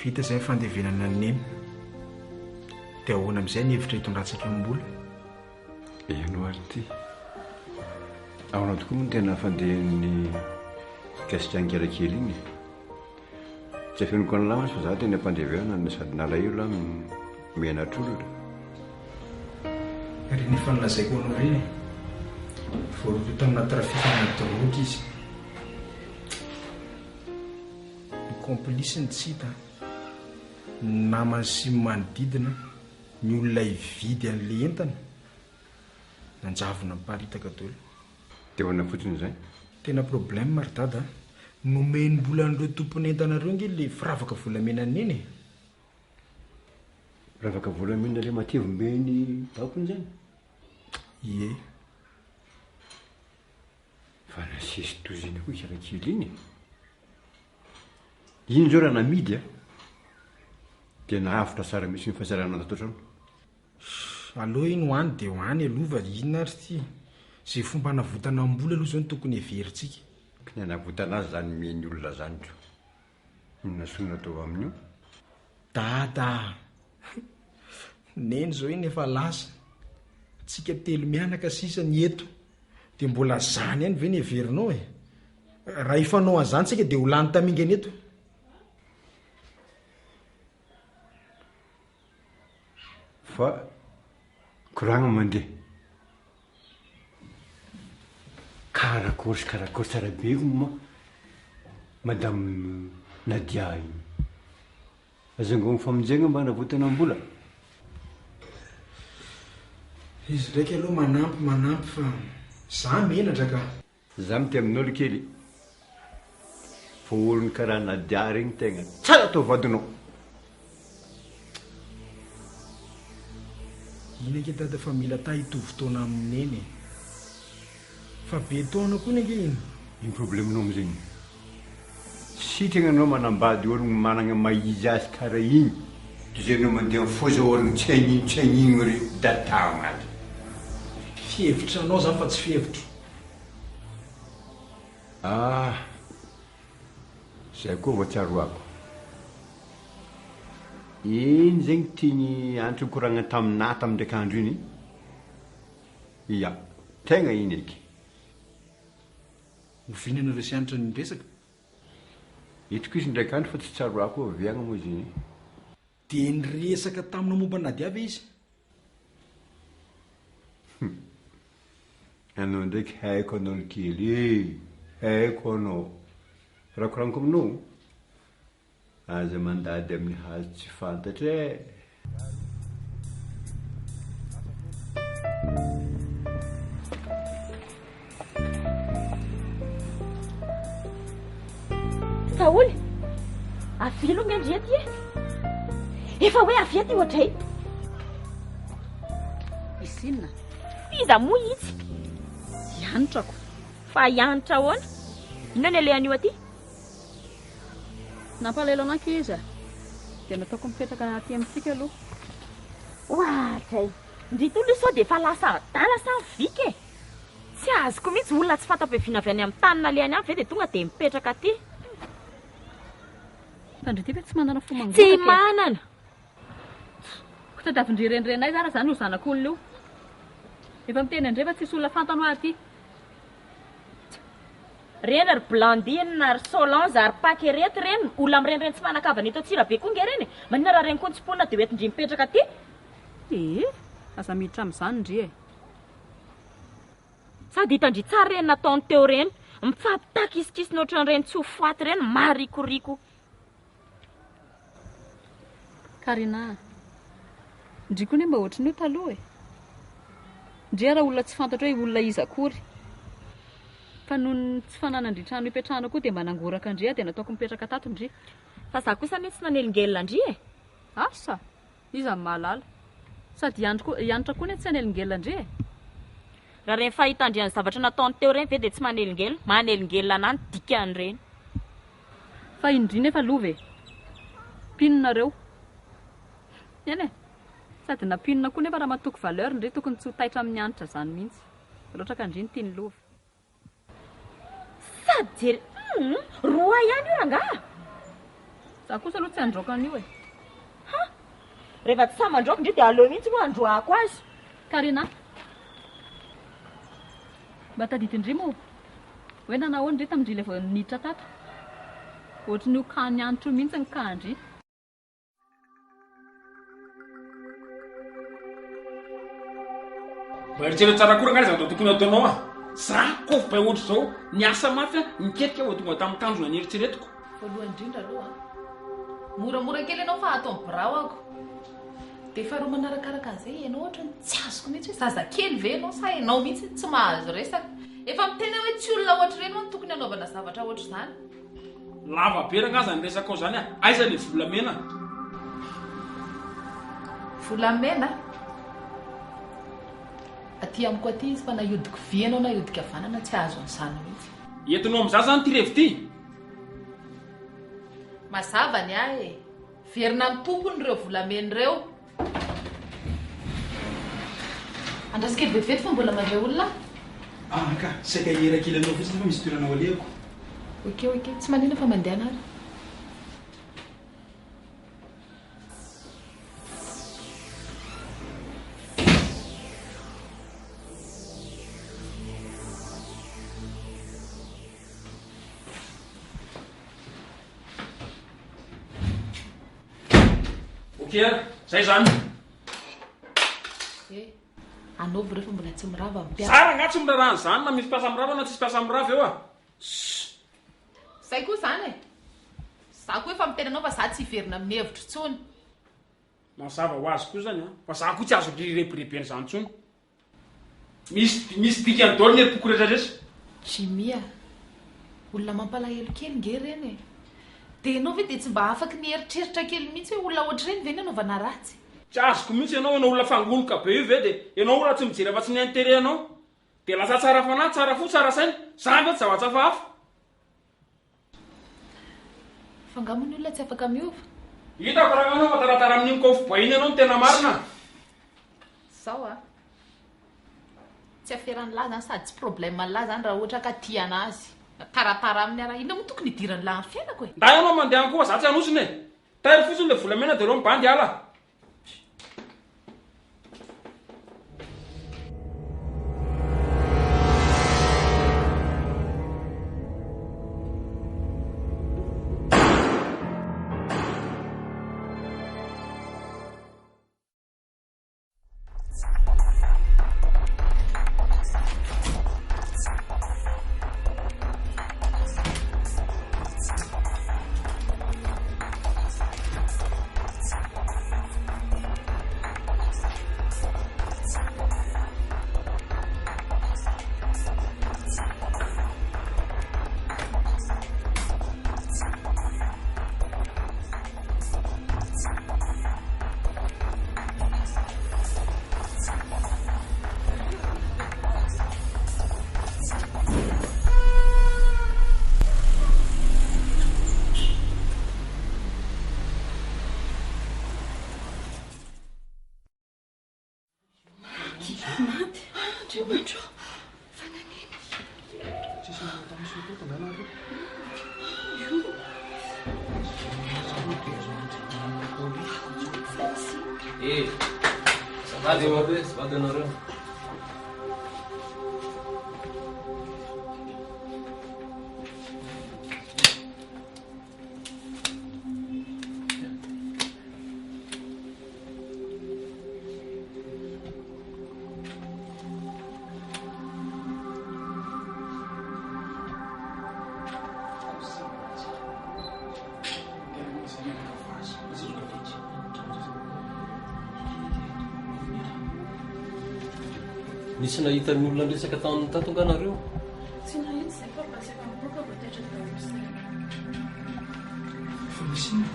Vita izay ny fandevenana an'i Neny. Dia ahoana amin'izay ny hevitra hitondrantsika am-bola? Eny ary ity. Ahoana tokoa moa no tena fandehan'ny mikasika an'i kely iny e? Tsy afeniko an'lah mantsy fa za teny am-pandevenana no sady nalahelo aho no menatr'olona. Ireny efa nolazaiko anao ireny e. Voarohirohy tamina trafikana drogue izy. Ny complice-ny tsy hita, ny namany sy ny manodidina, ny olona hividy an'ilay entana, nanjavona niparitaka daholo. Dia ahoana fotsiny izay? Tena problème ry dada a! Nomem-bola an'ireo tompon'entana ireo ange ilay firavaka volamena an'i Neny e! Firavaka volamena ilay matevim-be-n'ny daokony izany? Ie. Fa nasesy toy izany koa i Rakely iny e! Iny izao raha namidy a! Dia nahavotra tsara mihitsy ny fahasalamana tato an-trano. Aleo iny ho any dia ho any aloha fa inona ary ity? Izay fomba hanavotana am-bola aloha izao no tokony heverintsika. Ny hanavotana azy izany omeny olona izany ko. Inona soa no atao amin'io? Dada a! Neny izao iny efa lasa. Tsika telo mianaka sisa ny eto. Dia mbola zany ihany ve ny heverinao e? Raha hifanao an'izany tsika dia ho lany tamingana eto. Fa koragna mandeha. Karakôry sy karakôry tsara be hono ma madame Nadia iny. Aza angao mifamonjegna mba hanavotana mbola. Izy ndraiky aloha manampy manampy fa za menatra ka. Za mitia aminao ry kely fa olon karaha Nadia regny tegna tsara atao vadinao. Iny ange dada fa mila ta hitovy taona amin'i neny e. Fa be taona koa ange iny. Ino problème nao amizegny? Sitragna anao manambady ologno managna maha izy azy kara igny toy zay anao mandeha mifoza ologno tsy hagnino tsy hagnino re dadamady. Fihevitranao zany fa tsy fihevitro. Ah! Zay koa vao tsaroako. Iny zegny tiany antso nikoragna taminah tamin'indraiky andro iny. Ia, tegna iny eky. Oviana ianareo sy Hanitra no niresaka? Hitako izy indraika andro fa tsy tsaroako hoe avy agny moa izy igny. Dia niresaka taminao momba an'i Nadia ve izy? Hum. Anao ndraiky haiko anao ry kely e! Haiko anao. Raha koragniko aminao, aza mandady amin'ny hazo tsy fantatra e! Saholy, avia aloha nge ndry aty e! Efa hoe avia aty ohatray. Misy inona? Iza moa itsy? Hianitrako. Fa hianitra ahoana? Inona ny alehan'io aty? Nampalahelo anah akia izy a! Dia nataoko mipetraka aty amintsika aloha. Oadray! Ndry tolo io sao dia efa lasa adala sa vika e? Tsy azoko mihitsy, olona tsy fanta-piaviana avy any amin'ny tany nalehany any ve dia tonga dia mipetraka aty? Fa ndry ity ve tsy manana fo mangoraka Tsy e? manana! Ko tadiavin-dry renirenay zara zany io zanak'olona io. Efa miteny an-dry fa tsisy olona fantany hoa aty. Reny ry Blandine, ry Solange ary Paquerette reny, olona mirenireny tsy manan-kavana eto Antsirabe koa nge reny e! Maninona raha reny koa no tsimponina dia ho entin-dry mipetraka aty? Ee, aza miditra amin'izany ndry e! Sady hitan-dry tsara ireny nataony teo ireny, mifampitakisikisina ohatran'ireny tsy ho faty ireny, marikoriko. Karina a! Ndry koa anie mba ohatran'io taloha e! Ndry ara olona tsy fantatro hoe olona iza akory. Fa noho ny tsy fananan-dry trano hipetrahana koa dia mba nangoraka an-dry aho dia nataoko mipetraka tato ndry. Fa za kosa anie tsy nanelingelina an-dry e! Asa! Iza no mahalala. Sady hiandry koa, hianatra koa anie tsy hanelingelina an-dry e! Raha ireny fahitan-dry an'ny zavatra nataony teo ireny ve dia tsy manelingelina? Manelingelina anah ny dikan'ireny. Fa i ndry nefa lova e! Mpino nareo. Eny e! Sady na mpinona koa nefa raha matoky valeur ndry tokony tsy ho taitra amin'ny hanitra zany mihitsy. Raha ohatra ka ndry no tian'i lova. Sady jery humm roa ihany io rangaha. Za kosa aloha tsy handroaka an'io e. Ha! Rehefa tsy sahy mandroaka ndry dia aleo mihitsy aloha handroahako azy. Karina. Mba tadidin-dry moa hoe nanao ahoana ndry tamin-dry ilay vao niditra tato? Ohatran'io cas nianitra io mihitsy ny cas-ndry. Mba eritrereto tsara koa rangahy ny zavatra tokony hataonao a! Za kôfy be ohatr'izao, niasa mafy aho, niketrika vao tonga tamin'ny tanjona nieritreretiko. Voalohany indrindra aloha an! Moramora kely ianao fa ato amin'ny birao ako. Dia faharoa manarakaraka an'izay, ianao ohatran'ny tsy azoko mihitsy hoe zazakely ve ianao sa ianao mihitsy no tsy mahazo resaka. Efa miteny aho hoe tsy olona ohatr'ireny hono tokony hanaovana zavatra ohatr'izany. Lava be rangah zany resakao zany a! Aiza le volamena? Volamena? Aty amiko aty izy fa na hiodiko vy ianao na hiodika havanana tsy hahazo an'izany mihitsy. Entinao amin'izah zany ity revy ity? Mazava ny ahy e! Verina amin'ny tompony ireo volamena ireo. Andraso kely vetivety fa mbola mandray olona aho. Ah ka, saika hihira kely anao fotsiny fa misy toerana ho alehako. Ok ok, tsy manina fa mandehana ary. Ok ary, zay zany. Eh, anaovy ireo fa mbola tsy mirava ny mpiasa. Za rangah tsy miraharaha an'izany na misy mpiasa mirava na tsisy mpiasa mirava eo a. Ssss. Zay koa zany e. Za koa efa miteny anao fa za tsy hiverina amin'ny hevitro intsony. Mazava ho azy koa zany an, fa za koa tsy azo rebirebena izany intsony. Misy misy dikany daholo ny herim-poko rehetra rehetra. Jimmy a! Olona mampalahelo kely nge ireny e! Dia ianao ve dia tsy mba afaky nieritreritra kely mihitsy hoe olona ohatr'ireny ve no anaovana ratsy? Tsy azoko mihitsy ianao, ianao olona fangoloka be io ve dia ianao olona tsy mijery afa-tsy ny intérêt anao dia lasa tsara fanahy, tsara fo, tsara saina, zany ve tsy zavatra hafahafa? Fa nga moa ny olona tsy afaka miova? Hitako raha anao fa taratara amin'iny kôfy boay iny ianao no tena marina. Zao a! Tsy aferan'lah zany sady tsy problème an'lah zany raha ohatra ka tia anazy. Na taratara aminy ara, inona moa tokony hidiran'lah amin'ny fiainako e? Nda ianao mandeha any koa fa za tsy hanosina e! Tairo fotsiny le volamena de aleo mibandy hiala. Andriamanitra ô, fa nanina? Tsisy nahita misy teto angaha nareo? Eh, azafady eo, azafady anareo. Nisy nahita ny olona niresaka taminy tato nga nareo? Tsy nahita izay fa mba saika mipoaka vao taitra daholo izay. Fa misy inona?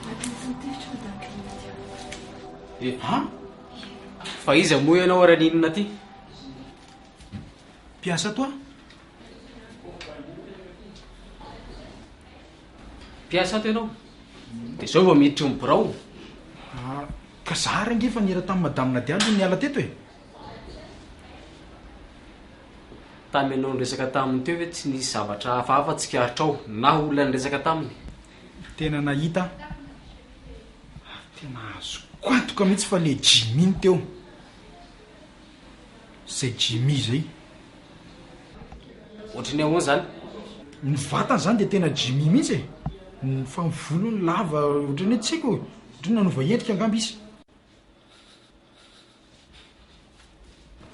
Matin'ny nitifitra madame Claudia. Eh, ha? Fa iza moa ianao ary haninona aty? Mpiasa ato aho. Mpiasa ato ianao? Dia izao vao miditry ny birao? Ah, ka za ary ange efa niera tamin'i madame Nadia aloha niala teto e. Tamy ianao niresaka taminy teo ve tsy nisy zavatra hafahafa tsikaritrao na olona niresaka taminy? Tena nahita aho. Ary tena azoko antoka mihitsy fa le Jimmy no teo. Zay Jimmy zay. Ohatry ny ahoana izany? Ny vatany izany dia tena Jimmy mihitsy e. Ny fa ny volony lava ohatry ny hoe tsy haiko e. Ohatry ny nanova endrika angamba izy.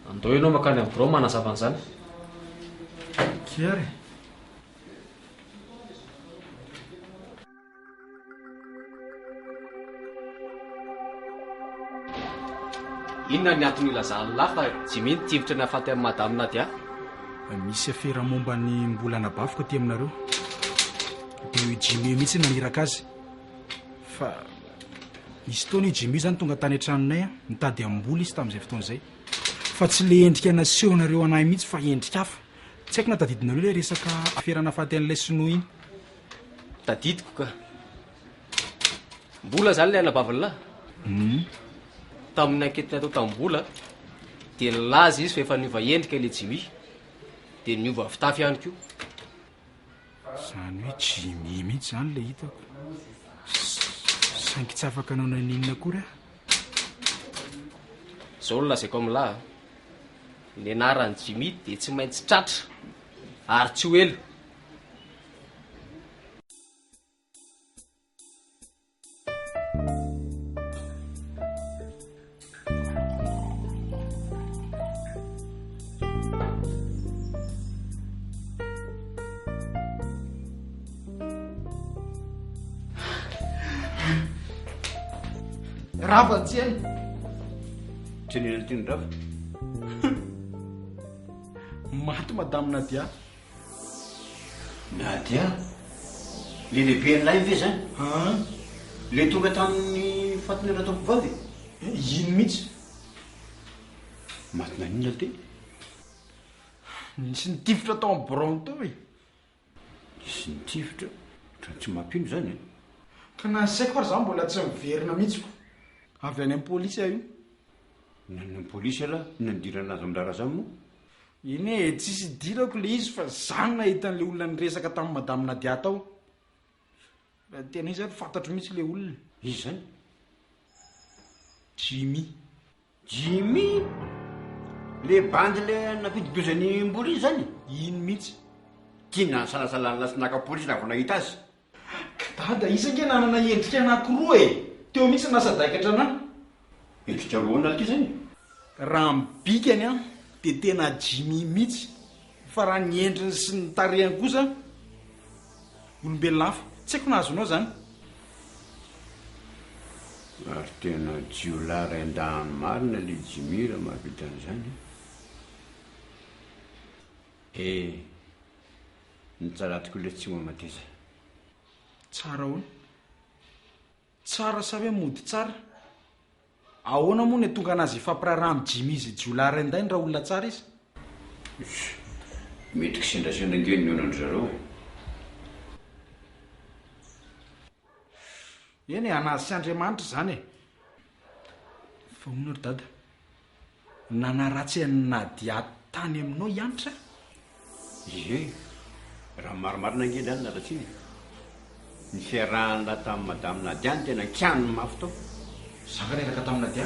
Andao ianao mankany amin'ny birao manazava an'izany. Ok ary e. Inona ny antony ilazan'lah fa Jimmy nitifitra nahafaty an'i Madame Nadia? Misy afera momba ny mbola anabaviko aty aminareo. Dia io Jimmy io mihitsy no naniraka azy. Fa nisy fotoana io Jimmy io izany tonga tany an-tranonay an, nitady hamboly izy tamin'izay fotoana izay. Fa tsy ilay endrika nasehonareo an'ahy mihitsy fa endrika hafa. Tsy haiko na tadidinareo ilay resaka afera nahafaty an'ilay sinoa iny. Tadidiko ka. Mbola izany ilay anabavin'lah? Tamin'ny enquête natao tamin'i Mbola dia nilaza izy fa efa niova endrika ilay Jimmy. Dia niova fitafy ihany koa. Izany hoe Jimmy mihitsy izany ilay hitako. Saingy tsy afaka nanao na inona akory aho. Izao no lazaiko amin'lah a. Ny anaran'i Jimmy dia tsy maintsy tratra ary tsy ho ela. Rava ny tsena. Teneno tiany rava. Maty madame Nadia. Nadia? Le lehiben'ilay ve zany? An! Le tonga tamin'ny fatin'i Ratokovavy? Iny mihitsy. Maty naninona ty? Nisy nitifitra tao amin'ny biraony tao e! Nisy nitifitra? Ohatran'ny tsy mampino zany e! Ka na ny saiko ary za mbola tsy miverina mihitsy ko! Avy any amin'ny polisy aho io. Ny any amin'ny polisy ialahy? Inona no idiran'ny laza amin'ny raharaha zany moa? Eny e, tsisy idirako le izy fa za no nahita an'le olona niresaka tamin'i madame Nadia tao. Raha tena izy ary fantatro mihitsy le olona. Iza zany? Jimmy. Jimmy? Le bandy le nampidi-doza an'i Mbola iny zany? Iny mihitsy. Tiana nisalasala nilatsy naka polisy raha vao nahita azy. Ka dada, izy ange nanana endrika anakiroa e! Teo mihitsy no nasadaikatra anah. Endrika roa ahoana ity zany? Raha ny bikany an, dia tena Jimmy mihitsy, fa raha ny endriny sy ny tarehiny kosa, olombelona hafa. Tsy haiko na azonao izany. Ary tena jiolahy rain-dahiny marina le Jimmy raha mahavita an'izany an! Eh! Ny tsara tokoa ilay tsy mamateza. Tsara ahoana? Tsara sa hoe mody tsara? Ahoana moa no hatonga anazy hifampiraharaha amin'i Jimmy izay jiolahy raindainy raha olona tsara izy? Iss! Mety kisendrasendra ange ny nihaonan-dry zareo e! Eny e, anazy sy Andriamanitra izany e! Fa hono ry dada? Nanaratsy an'i Nadia tany aminao i Hanitra? Ie, raha ny marimarina ange izany naratsiana e. Ny fiarahan'lah tamin'i Madame Nadia no tena kianiny mafy tao. Za nga niaraka tamin'i Nadia?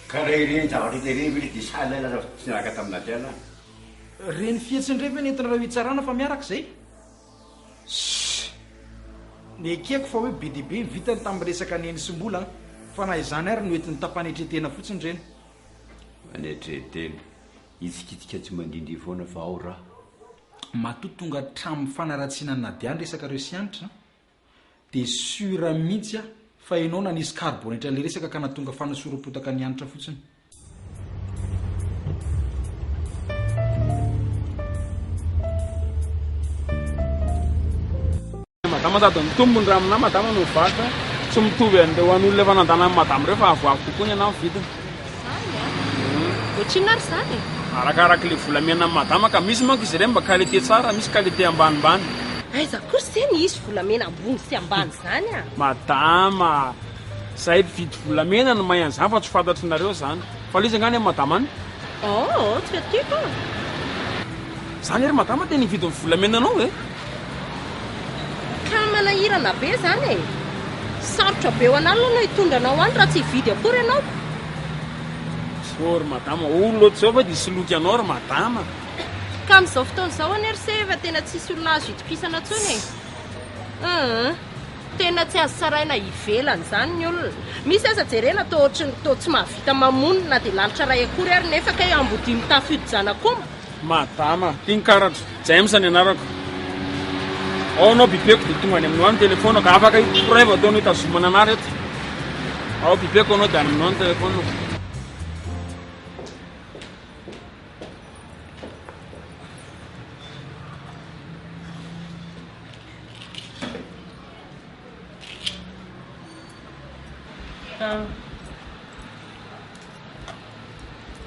Ka raha ireny zavatra hita ireny ve le dia sahy lah hilaza fa tsy niaraka tamin'i Nadia lah? Reny fihetsiny ireny ve nentinareo hitsarana fa miaraka izay? Ssss. Nekeko fa hoe be dia be ny vitany tamin'ny resaka neny sy mbola an! Fa na izany ary noentiny tam-panetren-tena fotsiny ireny. Fanetren-tena. Hitsikitika tsy mandindia foana fa ao raha. Matoa tonga hatramin'ny fanaratsiana an'i Nadia ny resakareo sy Hanitra an! Dia sûr mihitsy aho fa ianao nanisy karibonetra ilay resaka ka nahatonga fanosoram-potaka an'i Hanitra fotsiny. Madama sady mitombo ny raha aminà madama no mivarotra, tsy mitovy an'ireo an'olona efa nandana an'i madama ireo fa avoavo kokoa ny anà ny vidiny. Zany an! Ohatrinona ary izany e? Arakarak'ilay volamena an'i madama ka, misy manko izy ireny mba qualité tsara, misy qualité ambanimbany. Aiza kosa se ny hisy volamena ambony sy ambany izany a! Madama a! Zahay mpividy volamena no mahay an'izany fa tsy fantatrinareo izany. Fa ilay izy angaha any amin'i madama any? Oh, tsy aty ka! Zany ry madama tena hividy ny volamenanao e! Ka manahirana be zany e! Sarotra be ho anah aloha no hitondra anao any raha tsy hividy akory ianao. Zao ry madama, olona ohatr'izao ve dia hisoloky anao ry madama? Ka amin'izao fotoana izao anie ry se efa tena tsisy olona azo itokisana intsony e! Hum. Tena tsy azo tsaraina ivelany izany ny olona. Misy aza jerena toa ohatry ny toa tsy mahavita mamono na dia lalitra iray akory ary nefa kay ambodia mitafy hodi-janak'omby. Madama, ty ny karatro, James ny anarako. Ao anao bipeko dia tonga any aminao any ny telephone-ko. Afaka preuve ataonao hitazomana anah reto. Ao bipeko anao dia any aminao ny telephone-ko.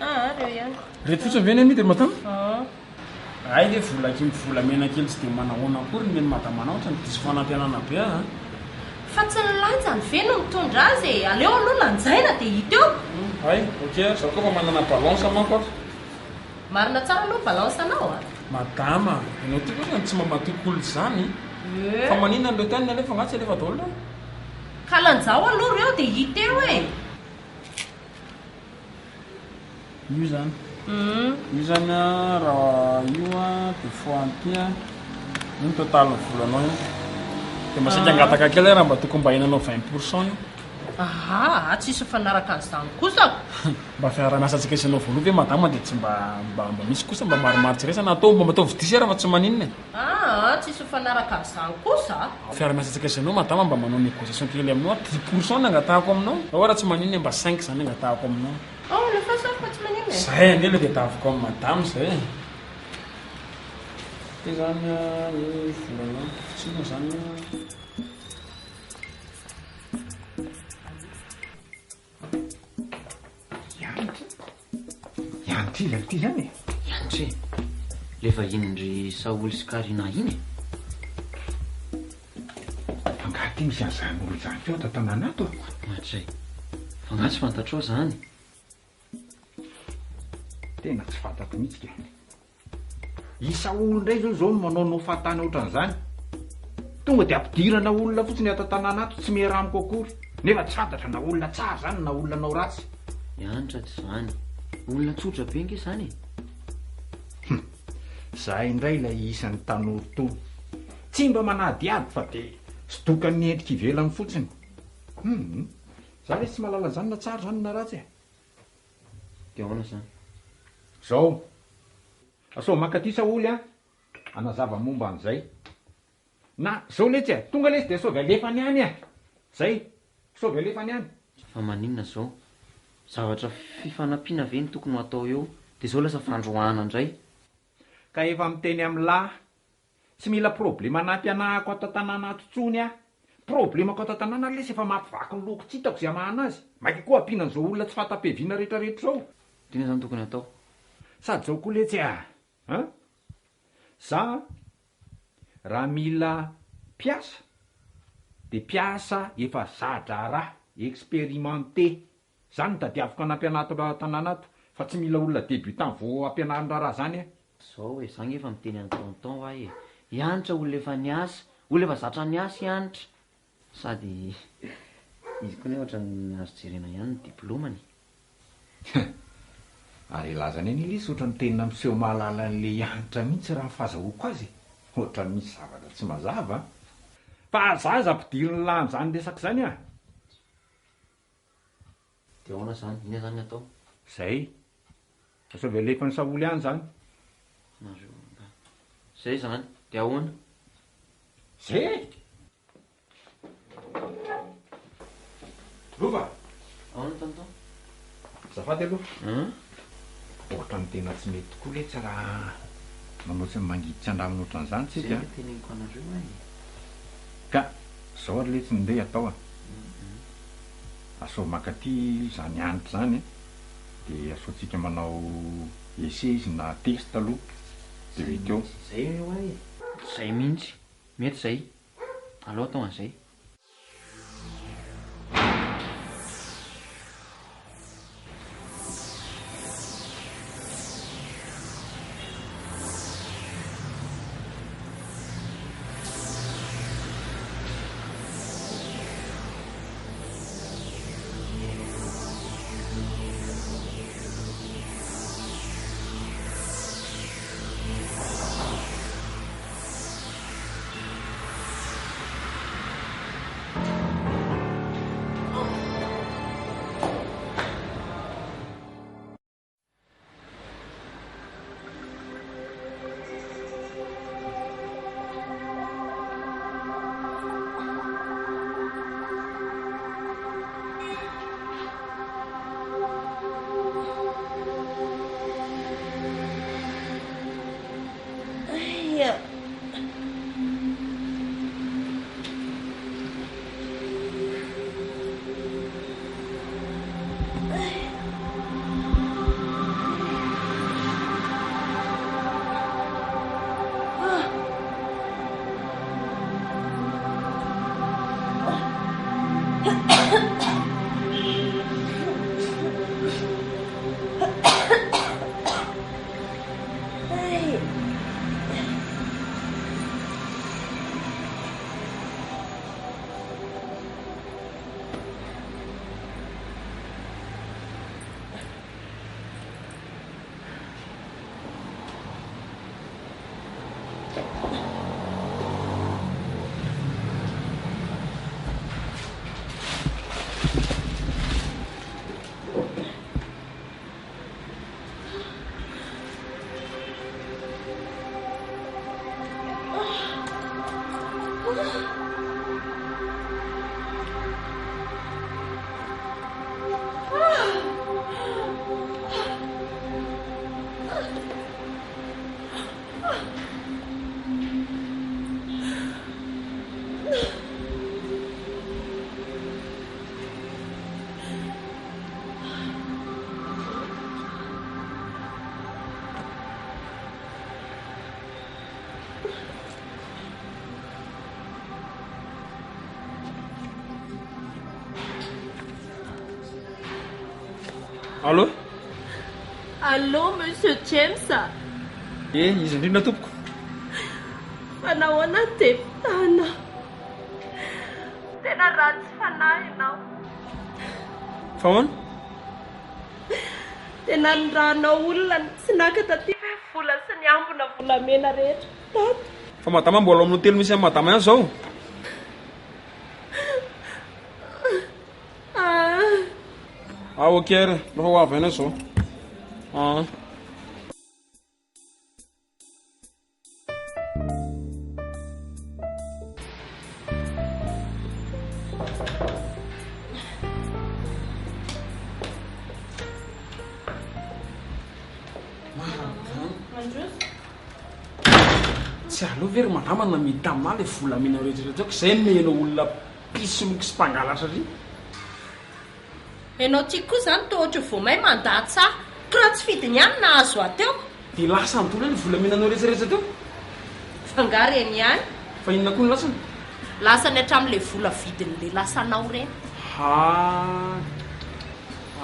Ah, reo ihany. Reto fotsiny ve ny amidy ry madama? Ah. Hay ve vola kely volamena kely tsy dia manahoana akory ny men'i madama anao ohatrany diso fanantenana be aho a. Fa tsy ny lanjany ve no mitondra azy e? Aleo aloha lanjaina dia hita eo. Hay, ok, za koa efa manana balance manko ato. Marina tsara aloha balance anao a. Madama, ianao ty kosa tsy mba matoky olona izany. Eh. Fa maninona ny reo tany alefa angaha tsy alefa daholo reo? Ka lanjao aloha reo dia hita eo e. Io zany. Io zany a, raha io a, dia fois an'ity a, io ny total ny volanao io. Dia mba saika hangataka kely aho raha mba tokony mba henanao 20 pour cent io. Ahaa, tsisy mifanaraka an'izany kosa ko. Mba fiaraha-miasantsika sy ianao voaloha ve madama dia tsy mba mba mba misy kosa mba maromaro tsy raisana atao mba ataovy diso ara fa tsy maninona e. Aa, tsisy mifanaraka an'izany kosa a. Fiaraha-miasantsika sy ianao madama mba manao négociation kely aminao aho, dix pour cent no angatahako aminao, raha ohatra tsy maninona e mba cinq zany angatahako aminao. Oh, alefaso ary fa tsy maninona e. Zay ange le tadiaviko amin'i madama zay e. Ty zany a, ny volanao, tsy inona zany a. Ianitra iza ity zany e? Ianitra e! Le vahinin-dry Saholy sy Karina iny e! Fa nga ty misy an'izany olona izany koa ato an-tanàna ato? Ohatray! Fa nga tsy fantatrao zany? Tena tsy fantatro mihitsy ka. I Saoly indray zao izao no manaonao fahatany ohatran'izany. Tonga dia ampidirana olona fotsiny ato an-tanàna ato, tsy miera amiko akory. Nefa tsy fantatra na olona tsara izany na olona anao ratsy. Miantra tsy izany. Olona tsotra be nge izany e. Hum. Izahay indray ilay isan'ny tanora itony. Tsy mba manadihady fa dia sodokan'ny endrika ivelany fotsiny. Hum. Izaho ve tsy mahalala an'izany na tsara izany na ratsy e. Dia ahoana izany? Zao. Asao mankaty Saoly an, hanazava momba an'izay. Na, zao letsy e, tonga lesy dia asaovy alefany any e! Zay, asaovy alefany any. Fa maninona zao? Zavatra fifanampiana ve no tokony ho atao eo dia zao lasa fandroahana indray? Ka efa miteny amin'lah Tsy mila problema anaty anahako ato an-tanàna ato tsony aho. Problemako ato an-tanàna lesy efa mampivaky ny lohako tsy hitako izay hamahana azy. Maika koa ampiana an'izao olona tsy fanta-piaviana retraretra izao. Inona izany tokony hatao? Sady izao koa letsy a! An! Za raha mila mpiasa dia mpiasa efa za-draharaha, experimenté. Zany no tadiaviko hanampy anah ato an-tanàna ato fa tsy mila olona débutant vao ampianariny raharaha zany eh. Zao e, za nge efa miteny an'i tonton wa e, i Hanitra olona efa niasa, olona efa zatra niasa i Hanitra. Sady izy koa anie ohatran'ny azo jerena ihany ny diplomany e. Ary ilazana anie lesy ohatran'ny tena miseho mahalala an'le Hanitra mihitsy raha ny fazahoako azy e. Ohatran'ny misy zavatra tsy mazava an. Fa za aza ampidirin'lah amin'izany resaka izany an. Dia ahoana izany? Inona izany ny atao? Zay. Ataovy alefan'i Saoly any izany. Nareo angaha. Zay izany. Dia ahoana? Zay e! Lova! Ahoana tonton? Azafady aloha. Ohatran'ny tena tsy mety tokoa letsy raha manao tsy mangidy tsy andramina ohatran'izany tsika Zay a. no teneniko anareo e. Ka zao ary letsy no ndeha atao a. Asao mankaty izany hanitra izany dia asaontsika manao essai izy na test aloha dia mety eo. Zay hoa e. Zay mihitsy. Mety zay. Aleo atao an'izay. Allô? Allô, Monsieur James a! Eh, iza indrindra tompoko? Fa nahoana no dia fitana? Tena ratsy fanahy ianao. Fa ahoana? Tena nirahanao olona tsy naka taty ve vola sy ny ambina volamena rehetra tato? Fa madama mbola ao amin'ny hotely misy an'i madama ihany izao? Ah ok ary, efa ho avy any aho izao. Ah. Tsy aleo ve ry madama namidy taminah le volamena rehetra rehetra ko zay nomenao olona mpisoloky sy mpangalatra ry. Enao ty koa zany toa ohatry vao may mandatsa ahy. Ko raha tsy fidiny ihany nahazo ahy teo. Dia lasany daholo ilay volamenanao rehetra rehetra teo. Fa nga reny ihany? Fa inona koa no lasany? Lasany hatramin'ilay vola vidin'ilay lasanao ireny. Ha.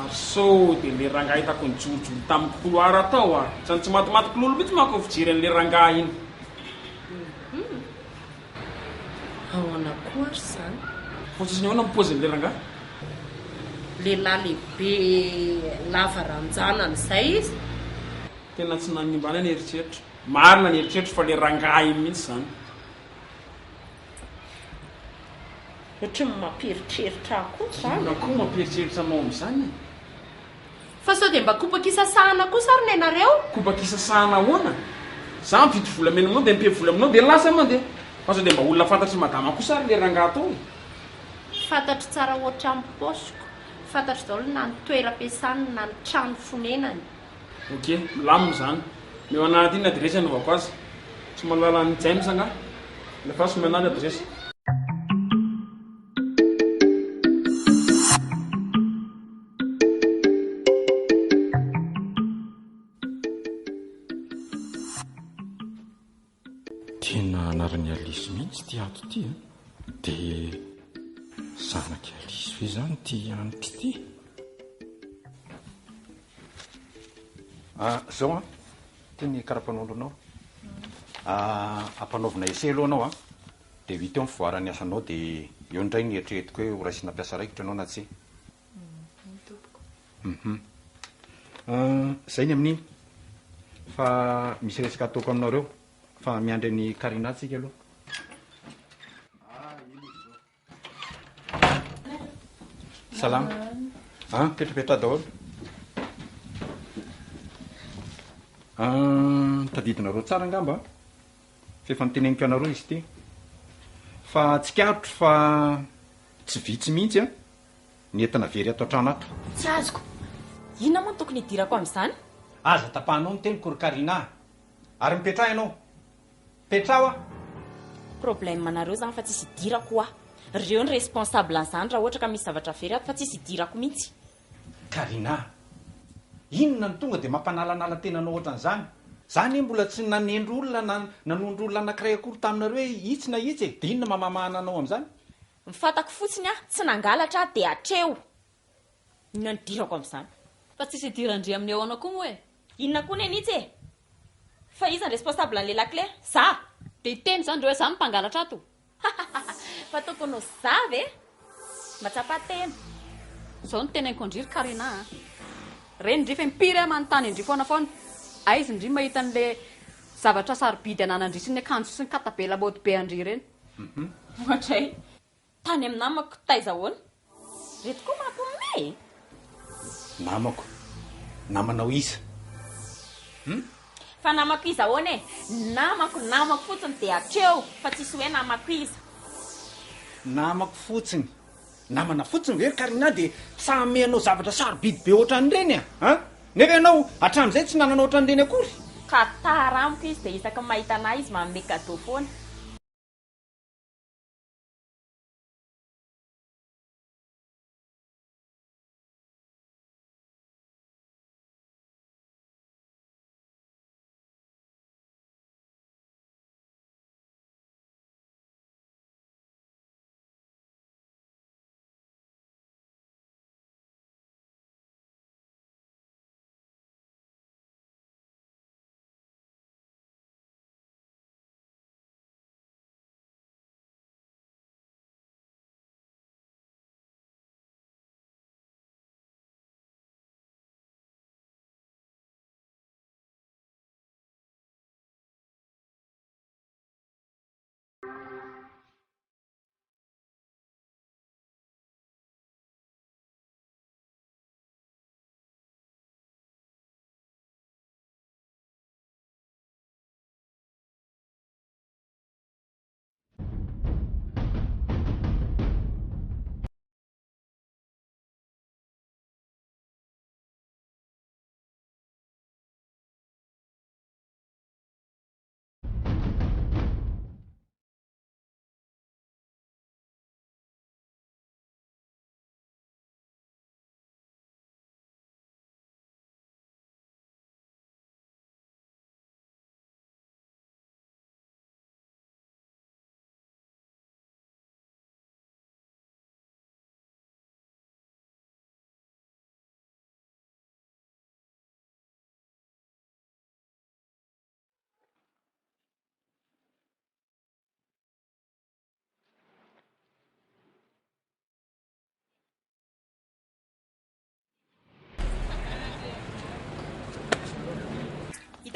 Ary sao dia le rangahy hitako nijorojoro tamin'ny couloir tao a! Ohatran'ny tsy matimaty lolo mihitsy manko ny fijery an'le rangahy iny. Ahoana koa ary izany? Fa ohatran'ny ahoana ny paozin'le rangahy? Lehilahy lehibe lava ranjanana izay izy. Tena tsy nanimba anay ny eritreritro. Marina ny eritreritro fa le rangahy iny mihitsy izany. Ohatry ny mampieritreritra ahy koa izany. Inona koa mampieritreritra anao amin'izany e? Fa sao dia mba kopaka isasahana kosa ary nenareo? Kopaka isasahana ahoana? Za mividy volamena aminao dia mipe vola aminao dia lasa mandeha. Fa sao dia mba olona fantatr'i madama kosa ary le rangahy tao e? Fantatro tsara ohatran'ny paosiko. Fantatro daholo na ny toeram-piasany na ny trano fonenany. Ok, milamina izany. Omeo anah aty ny adiresy hanaovako azy. Tsy mahalala an'i James angaha? Alefaso omeo anah ny adiresy. Tena anaran'i Alice mihitsy ity ato ity a. Dia zanak'i Alice ve izany ity Hanitra ity? Ah, zao an, ity ny kara-panondronao. Ah, ampanaovina essai aloha anao an. Dia ho hita eo ny fivoaran'ny asanao dia eo indray ny eritreretiko hoe ho raisina mpiasa raikitra ianao na tsia. Eny tompoko. Hum. Zay ny amin'iny. Fa misy resaka ataoko aminareo fa miandry an'i Karina tsika aloha. Salama. Ah, mipetrapetraha daholo. Ah, tadidinareo tsara angamba fa efa noteneniko anareo izy ity. Fa tsikaritro fa tsy vitsy mihitsy an. Ny entana very ato an-trano ato. Tsy azoko. Inona moa no tokony hidirako amin'izany? Aza tapahanao ny teniko ry Karina a! Ary mipetraha ianao. Petraho a! Problème nareo zany fa tsisy idirako hoa. Reo ny responsable an'izany raha ohatra ka misy zavatra very ato fa tsisy idirako mihitsy. Karina a! Inona no tonga dia mampanalanala tena anao ohatran'izany? Za anie mbola tsy nanendry olona na nanondro olona anankiray akory taminareo hoe itsy na itsy e! Dia inona mamamahana anao amin'izany? Ny fantako fotsiny aho tsy nangalatra aho dia hatreo. Inona no idirako amin'izany? Fa tsisy idiran-dry amin'ny ahoana koa moa e? Inona koa nenitsy e? Fa iza ny responsable an'ilay lakile? Za! Dia hiteny izany ndry hoe za no mpangalatra ato? Fa tokony ho za ve? Mba tsapa tena. Izao no teneniko an-dry ry Karina a! Reny ndry fa impiry aho manontany an-dry foana foana, aiza ndry mahita an'ilay zavatra sarobidy ananan-dry sy ny akanjo sy ny kata be lamaody be an-dry ireny? Ohatray, tany amin'ny namako taiza ahoana? Reto koa mampiomehy e! Namako? Namanao iza? Hum? Fa namako iza ahoana e? Namako, namako fotsiny dia hatreo fa tsisy hoe namako iza. Namako fotsiny? Namana fotsiny ve ry Karina dia tsy hanome anao zavatra sarobidy be ohatran'ireny a? An? Nefa ianao hatramin'izay tsy nanana ohatran'ireny akory. Ka tara amiko izy dia isaky ny mahita anah izy manome cadeau foana.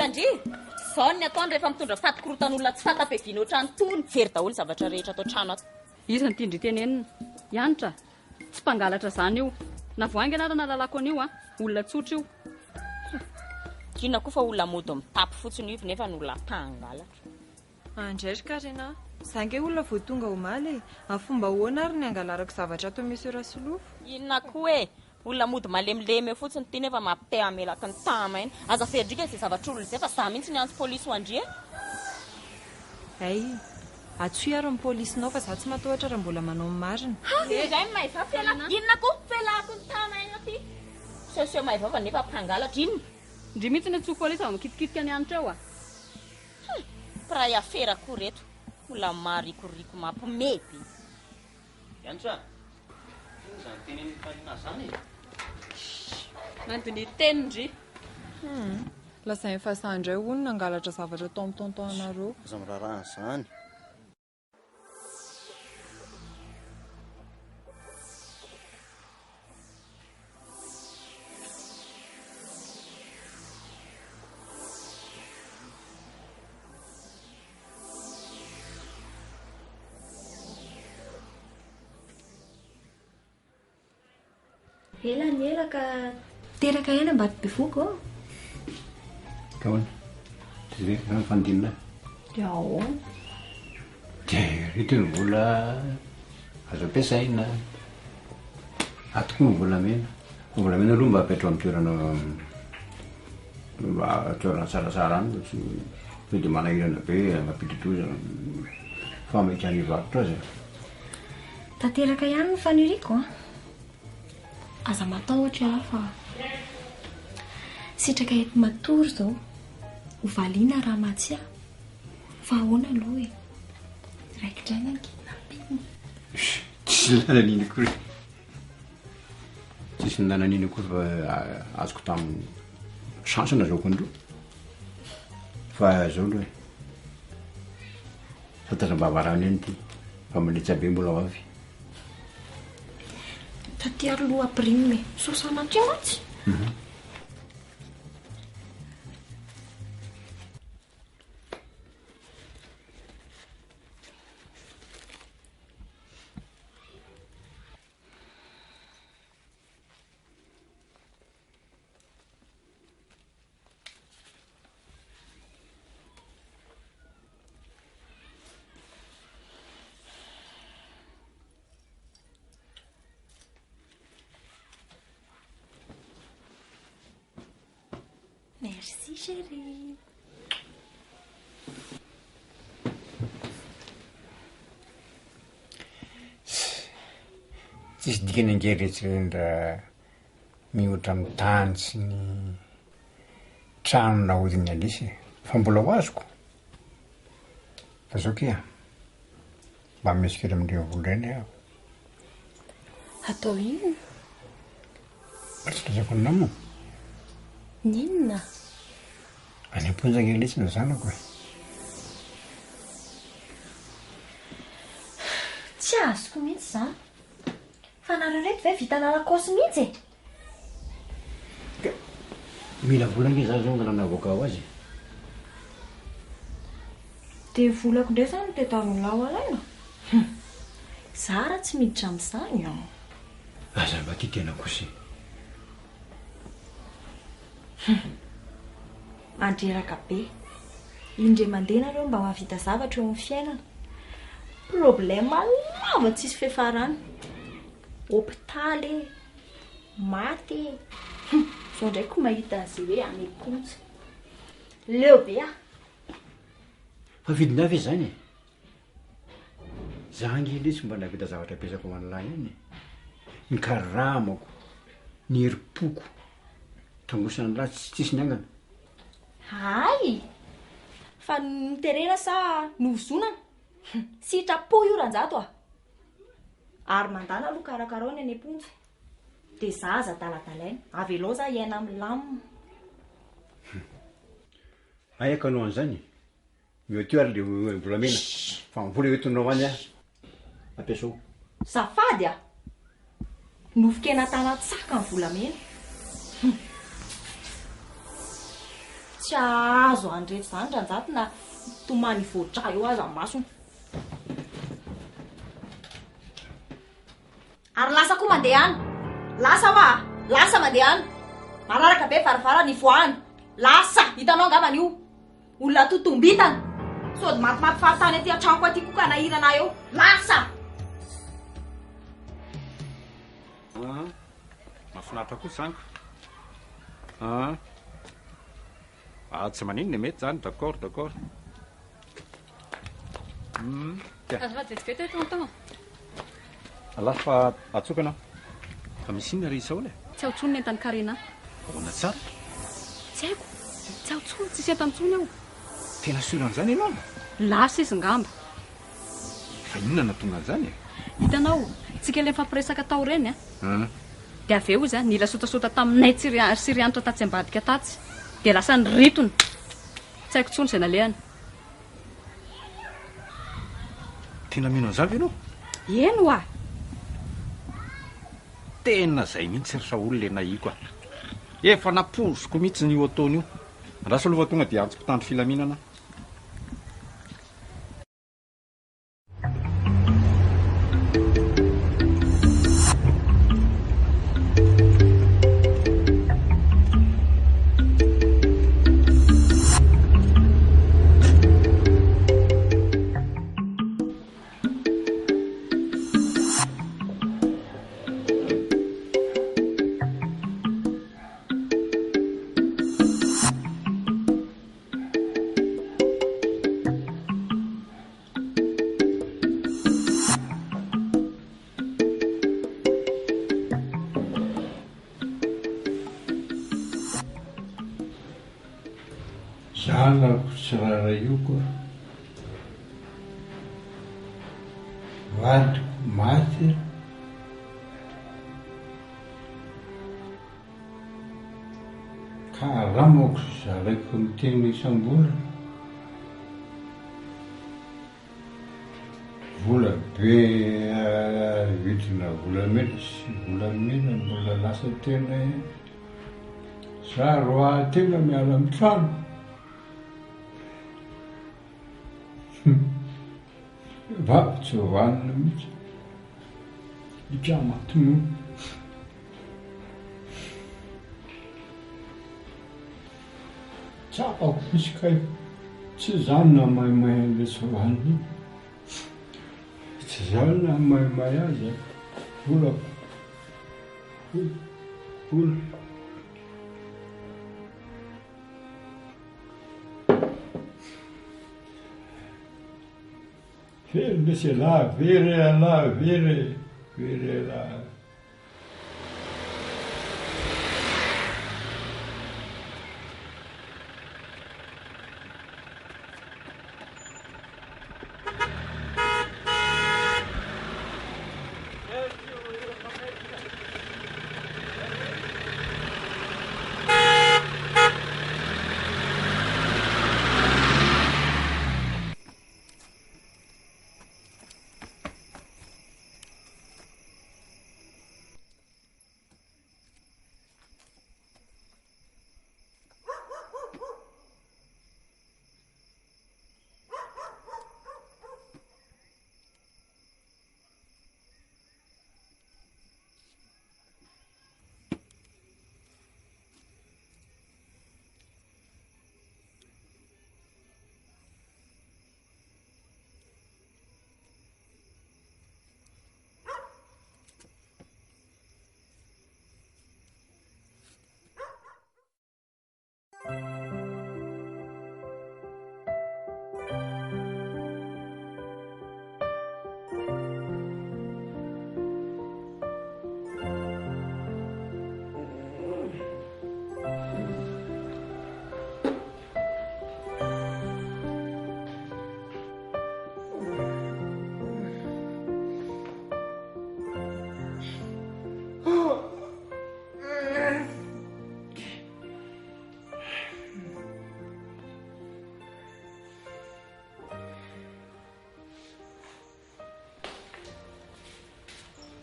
ndry? Zao ny ataony rehefa mitondra faty korotan'olona tsy fanta-piaviana ohatran'itony. Very daholo ny zavatra rehetra ato an-trano ato. Iza no tian-dry tenenina? I Hanitra? Tsy mpangalatra izany io. Na vao haingana ara nahalalako an'io an! Olona tsotra io. Inona koa fa olona mody mitapy fotsiny io nefa ny olona mpangalatra. Andray ry Karina a! Za nge olona vao tonga omaly e! Amin'ny fomba ahoana ary ny hangalarako zavatra ato Monsieur Rasolofo? Inona koa e! Olona mody malemilemy eo fotsiny ity nefa mampite hamelaka ny taha-maina. Aza averdrika izay zavatr'olona izay fa za mihitsy niantso polisy ho an-dry e! Hay! Antsoy ary ny polisinao fa za tsy matahotra raha mbola manao ny marina. Ha! Indray ny maivava felako inona koa? Felako ny taha-maina ity. Misehoseho maivava nefa mpangalatra inona? Ndry mihitsy ny antsoiko polisy vao mikitikitika ny hanitra eo a! Hum! Mpiray afera koa reto. Olona marikoriko mampiomehy be. Hanitra a! Inona izany tenenin'i Karina izany e? Mandiniha teny ndry. Hum! Lazain'i Faza indray hono nangalatra zavatra tao amin'ny tonton anareo. Aza miraharaha an'izany. Ela ny ela ka teraka ihany Ambatobevohoka ô! Ka ahoana? Tsy ve zany fanodinana ahy? Dia ahoana? Dia ireto ny vola azo ampiasaina. Ato koa ny volamena. Ny volamena aloha mba apetrao amin'ny toerana mba toerana tsaratsara any fa tsy sao dia manahirana be mampidi-doza fa maika any hivarotra azy e. Tanteraka ihany ny faniriako an! Aza matahotra ialahy fa sitraka eto matory izao. Ho valiana raha mahatsiahy. Fa ahoana aloha e? Raikitra ihany ny kidnapping. Tsisy nanan'iny akory. Tsisy nanan'iny akory fa azoko tamin'ny chance nazahoako an'ireo. Fa zao aloha e. Fantatra am-bavarano ihany ity fa manetsa be mbola ho avy. Taty ary loha prime e. Sao sanatria mantsy. Merci chérie. Tsisy dikany ange retsy reny raha mihoatra amin'ny tany sy ny trano nahodin'i Alice e, fa mbola ho azoko. Fa zao kia, mba misy kely amin'ireny vola ireny aho. Atao inona? Mba tsy lazaiko aminao moa. N'inona? Any am-ponja ange Alice ny zanako e. Tsy azoko mihitsy izany. Fa nareo reto ve vita lalakaosy mihitsy e? Ka mila vola ange za zao angalana avocat ho azy e. Dia volako indray izany no tadiavin'lah ho alaina? Hum! Za ara tsy miditra amin'izany an! Aza mba tia tena kosa e. Hum! Mandreraka be. Indray mandeha nareo mba mahavita zavatra eo amin'ny fiainana. Problème lava tsisy fiafarany. Hopitaly e! Maty e! Hum! Zao ndray ko mahita an'izay hoe any am-ponja. Leo be aho. Fa vidinà ve zany e? Za ange lesy mba nahavita zavatra betsaka ho an'lah ihany e! Ny karamako, ny herim-poko, tangosan'lah tsy tsisy niangana. Hay! Fa noterena sa novozonana? Sitrapo io Ranjato a! Ary mandàna aloha karakarao ny any am-ponja. Dia za aza adaladalaina. Avelao za hiaina milamina. Aia ka anao an'izany e? Meo teo ary le volamena fa ny vola hoentinao any ah ampiasao. Zafady a! Nofon-kena tanan-tsaka ny volamena. Hum. Tsy hahazo an'ireto izany Ranjato na tomany hivoa-drà eo aza ny masony. Ary lasa koa mandeha any. Lasa hoa a! Lasa mandeha any. Malalaka be varavarana ivoahana. Lasa! Hitanao angambany io. Olona totombintana. Sody matimaty fahatany aty an-tranoko aty koa ka hanahirana ahy eo. Lasa! Ah, mahafinaritra kosa izany ka. Ah. Ah, tsy maninona e, mety izany, d'accord, d'accord. Hmm, tiens. Azafady vetivety hoe tonton. Lasa fa atsoka ianao. Fa misy inona ry Saoly e? Tsy ao intsony ny entan'i Karina. Ahoana tsara? Tsy haiko. Tsy ao intsony, tsisy entana intsony ao. Tena sûr an'izany ianao? Lasa izy ngamba. Fa inona no nahatonga an'izany e? Hitanao, tsika ilay nifampiresaka tao ireny an. Dia avy eo izy an, nila sotasota taminay tsy sy ry Hanitra tatsy ambadika tatsy. Dia lasa niritona. Tsy haiko intsony izay nalehany. Tena mino an'izany ve ianao? Eny oa! Tena izay mihitsy ry Saholy ilay nahiko a! Efa nampoiziko mihitsy io ataony io. Andraso aloha fa tonga dia hiantso mpitandro filaminana aho. Zanako tsy rarahiko a. Vadiko maty a. Karamako sy zaraiko ny tena isam-bolana. Vola be vidina volamena sy volamena mbola lasa tena ihany. Za roa tena miala amin'ny trano. Vavy tsy vanona mihitsy. Ika maty nono. Tsapako mihitsy kay tsy izaho no nahamaimay an'ilay tsy vanona iny. Tsy izaho no nahamaimay azy e. Volako. Vola. Very lesy elah, very elah, very, very elah.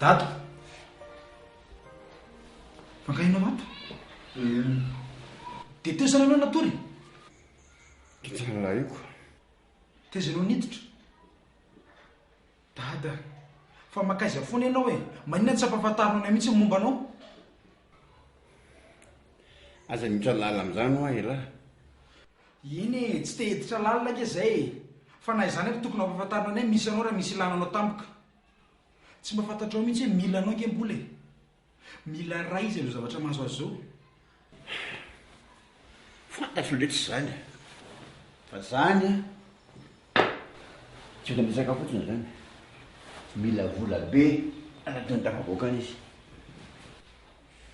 Dada! Fa angaha ianao ato? Dia teo izany ianao natory? Niditra ny lahiko. Taiza ianao niditra? Dada, fa mankaiza foana ianao e? Maninona tsy ampahafantarinao anay mihitsy ny momba anao? Aza miditra lalina amin'izany hoa elah. Eny e, tsy te hiditra lalina ange izay e! Fa na izany ary tokony ampahafantarina anay misy anao raha misy ilana anao tampoka. Tsy mba fantatrao mihitsy hoe mila anao ange Mbola e! Mila ray izy amin'izao zavatra mahazo azy izao. Fantatro letsy izany e! Fa zany an, tsy vita miresaka fotsiny zany, mila vola be anatin'ny tafavoakany izy.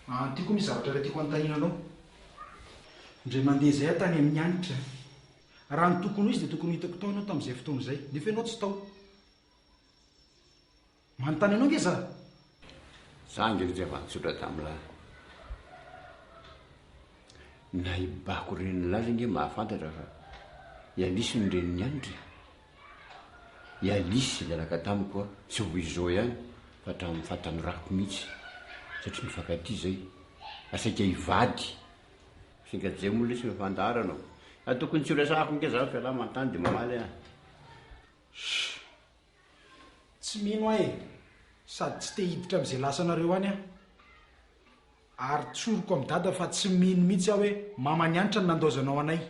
An, ty koa misy zavatra iray tiako hanontaniana anao. Indray mandeha izay aho tany amin'ny Hanitra. Raha ny tokony ho izy dia tokony ho hitako tao ianao tamin'izay fotoana izay, nefa ianao tsy tao. Manontany anao nge za! Za ange ry zava-tsotra tamlah. Na i Bako renin'lah aza ange mahafantatra fa i Alice no renin'i Hanitra e. I Alice niaraka tamiko an, tsy vao izao ihany fa hatramin'ny fahatanorako mihitsy satria nifankatia zay ary saika hivady. Saika zay moa lesy ny fandaharana ô. Fa tokony tsy ho resahako nge zany fa ialahy manontany dia mamaly an. Shh! Tsy mino aho e! Sady tsy te hiditra amin'izay lasanareo any aho. Ary tsoriko amin'i Dada fa tsy mino mihitsy aho hoe maman'i Hanitra no nandaozanao anay.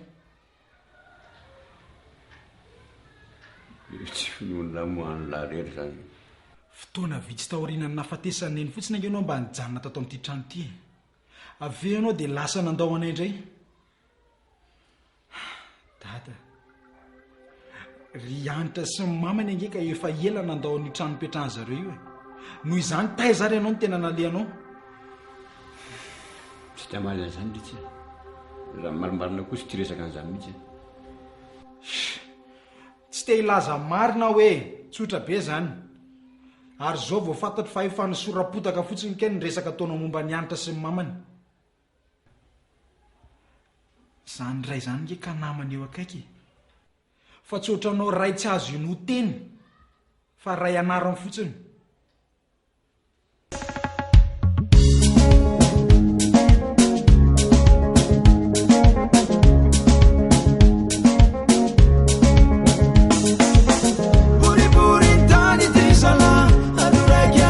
Io tsy finoan'lah moa an'lah rery zany. Fotoana vitsy taorianan'ny nahafatesan'i Neny fotsiny ange ianao mba nijanona tato amin'ity trano ity e! Avy eo ianao dia lasa nandao anay indray. Dada, ry Hanitra sy ny mamany ange ka efa ela nandao an'io trano nipetrahan zareo io e. Noho izany taiza ary ianao no tena nalehanao? Tsy te hamaly an'izany letsy a. Raha ny marimarina koa tsy tia resaka an'izany mihitsy aho. Tsy te hilaza marina aho e, tsotra be izany. Ary izao vao fantatro fa efa nisoram-potaka fotsiny kay ny resaka ataonao momba an'i Hanitra sy ny mamany. Zany ray zany nge ka namana eo akaiky e! Fa tsy ohatranao ray tsy azo inoan-teny fa ray anarany fotsiny.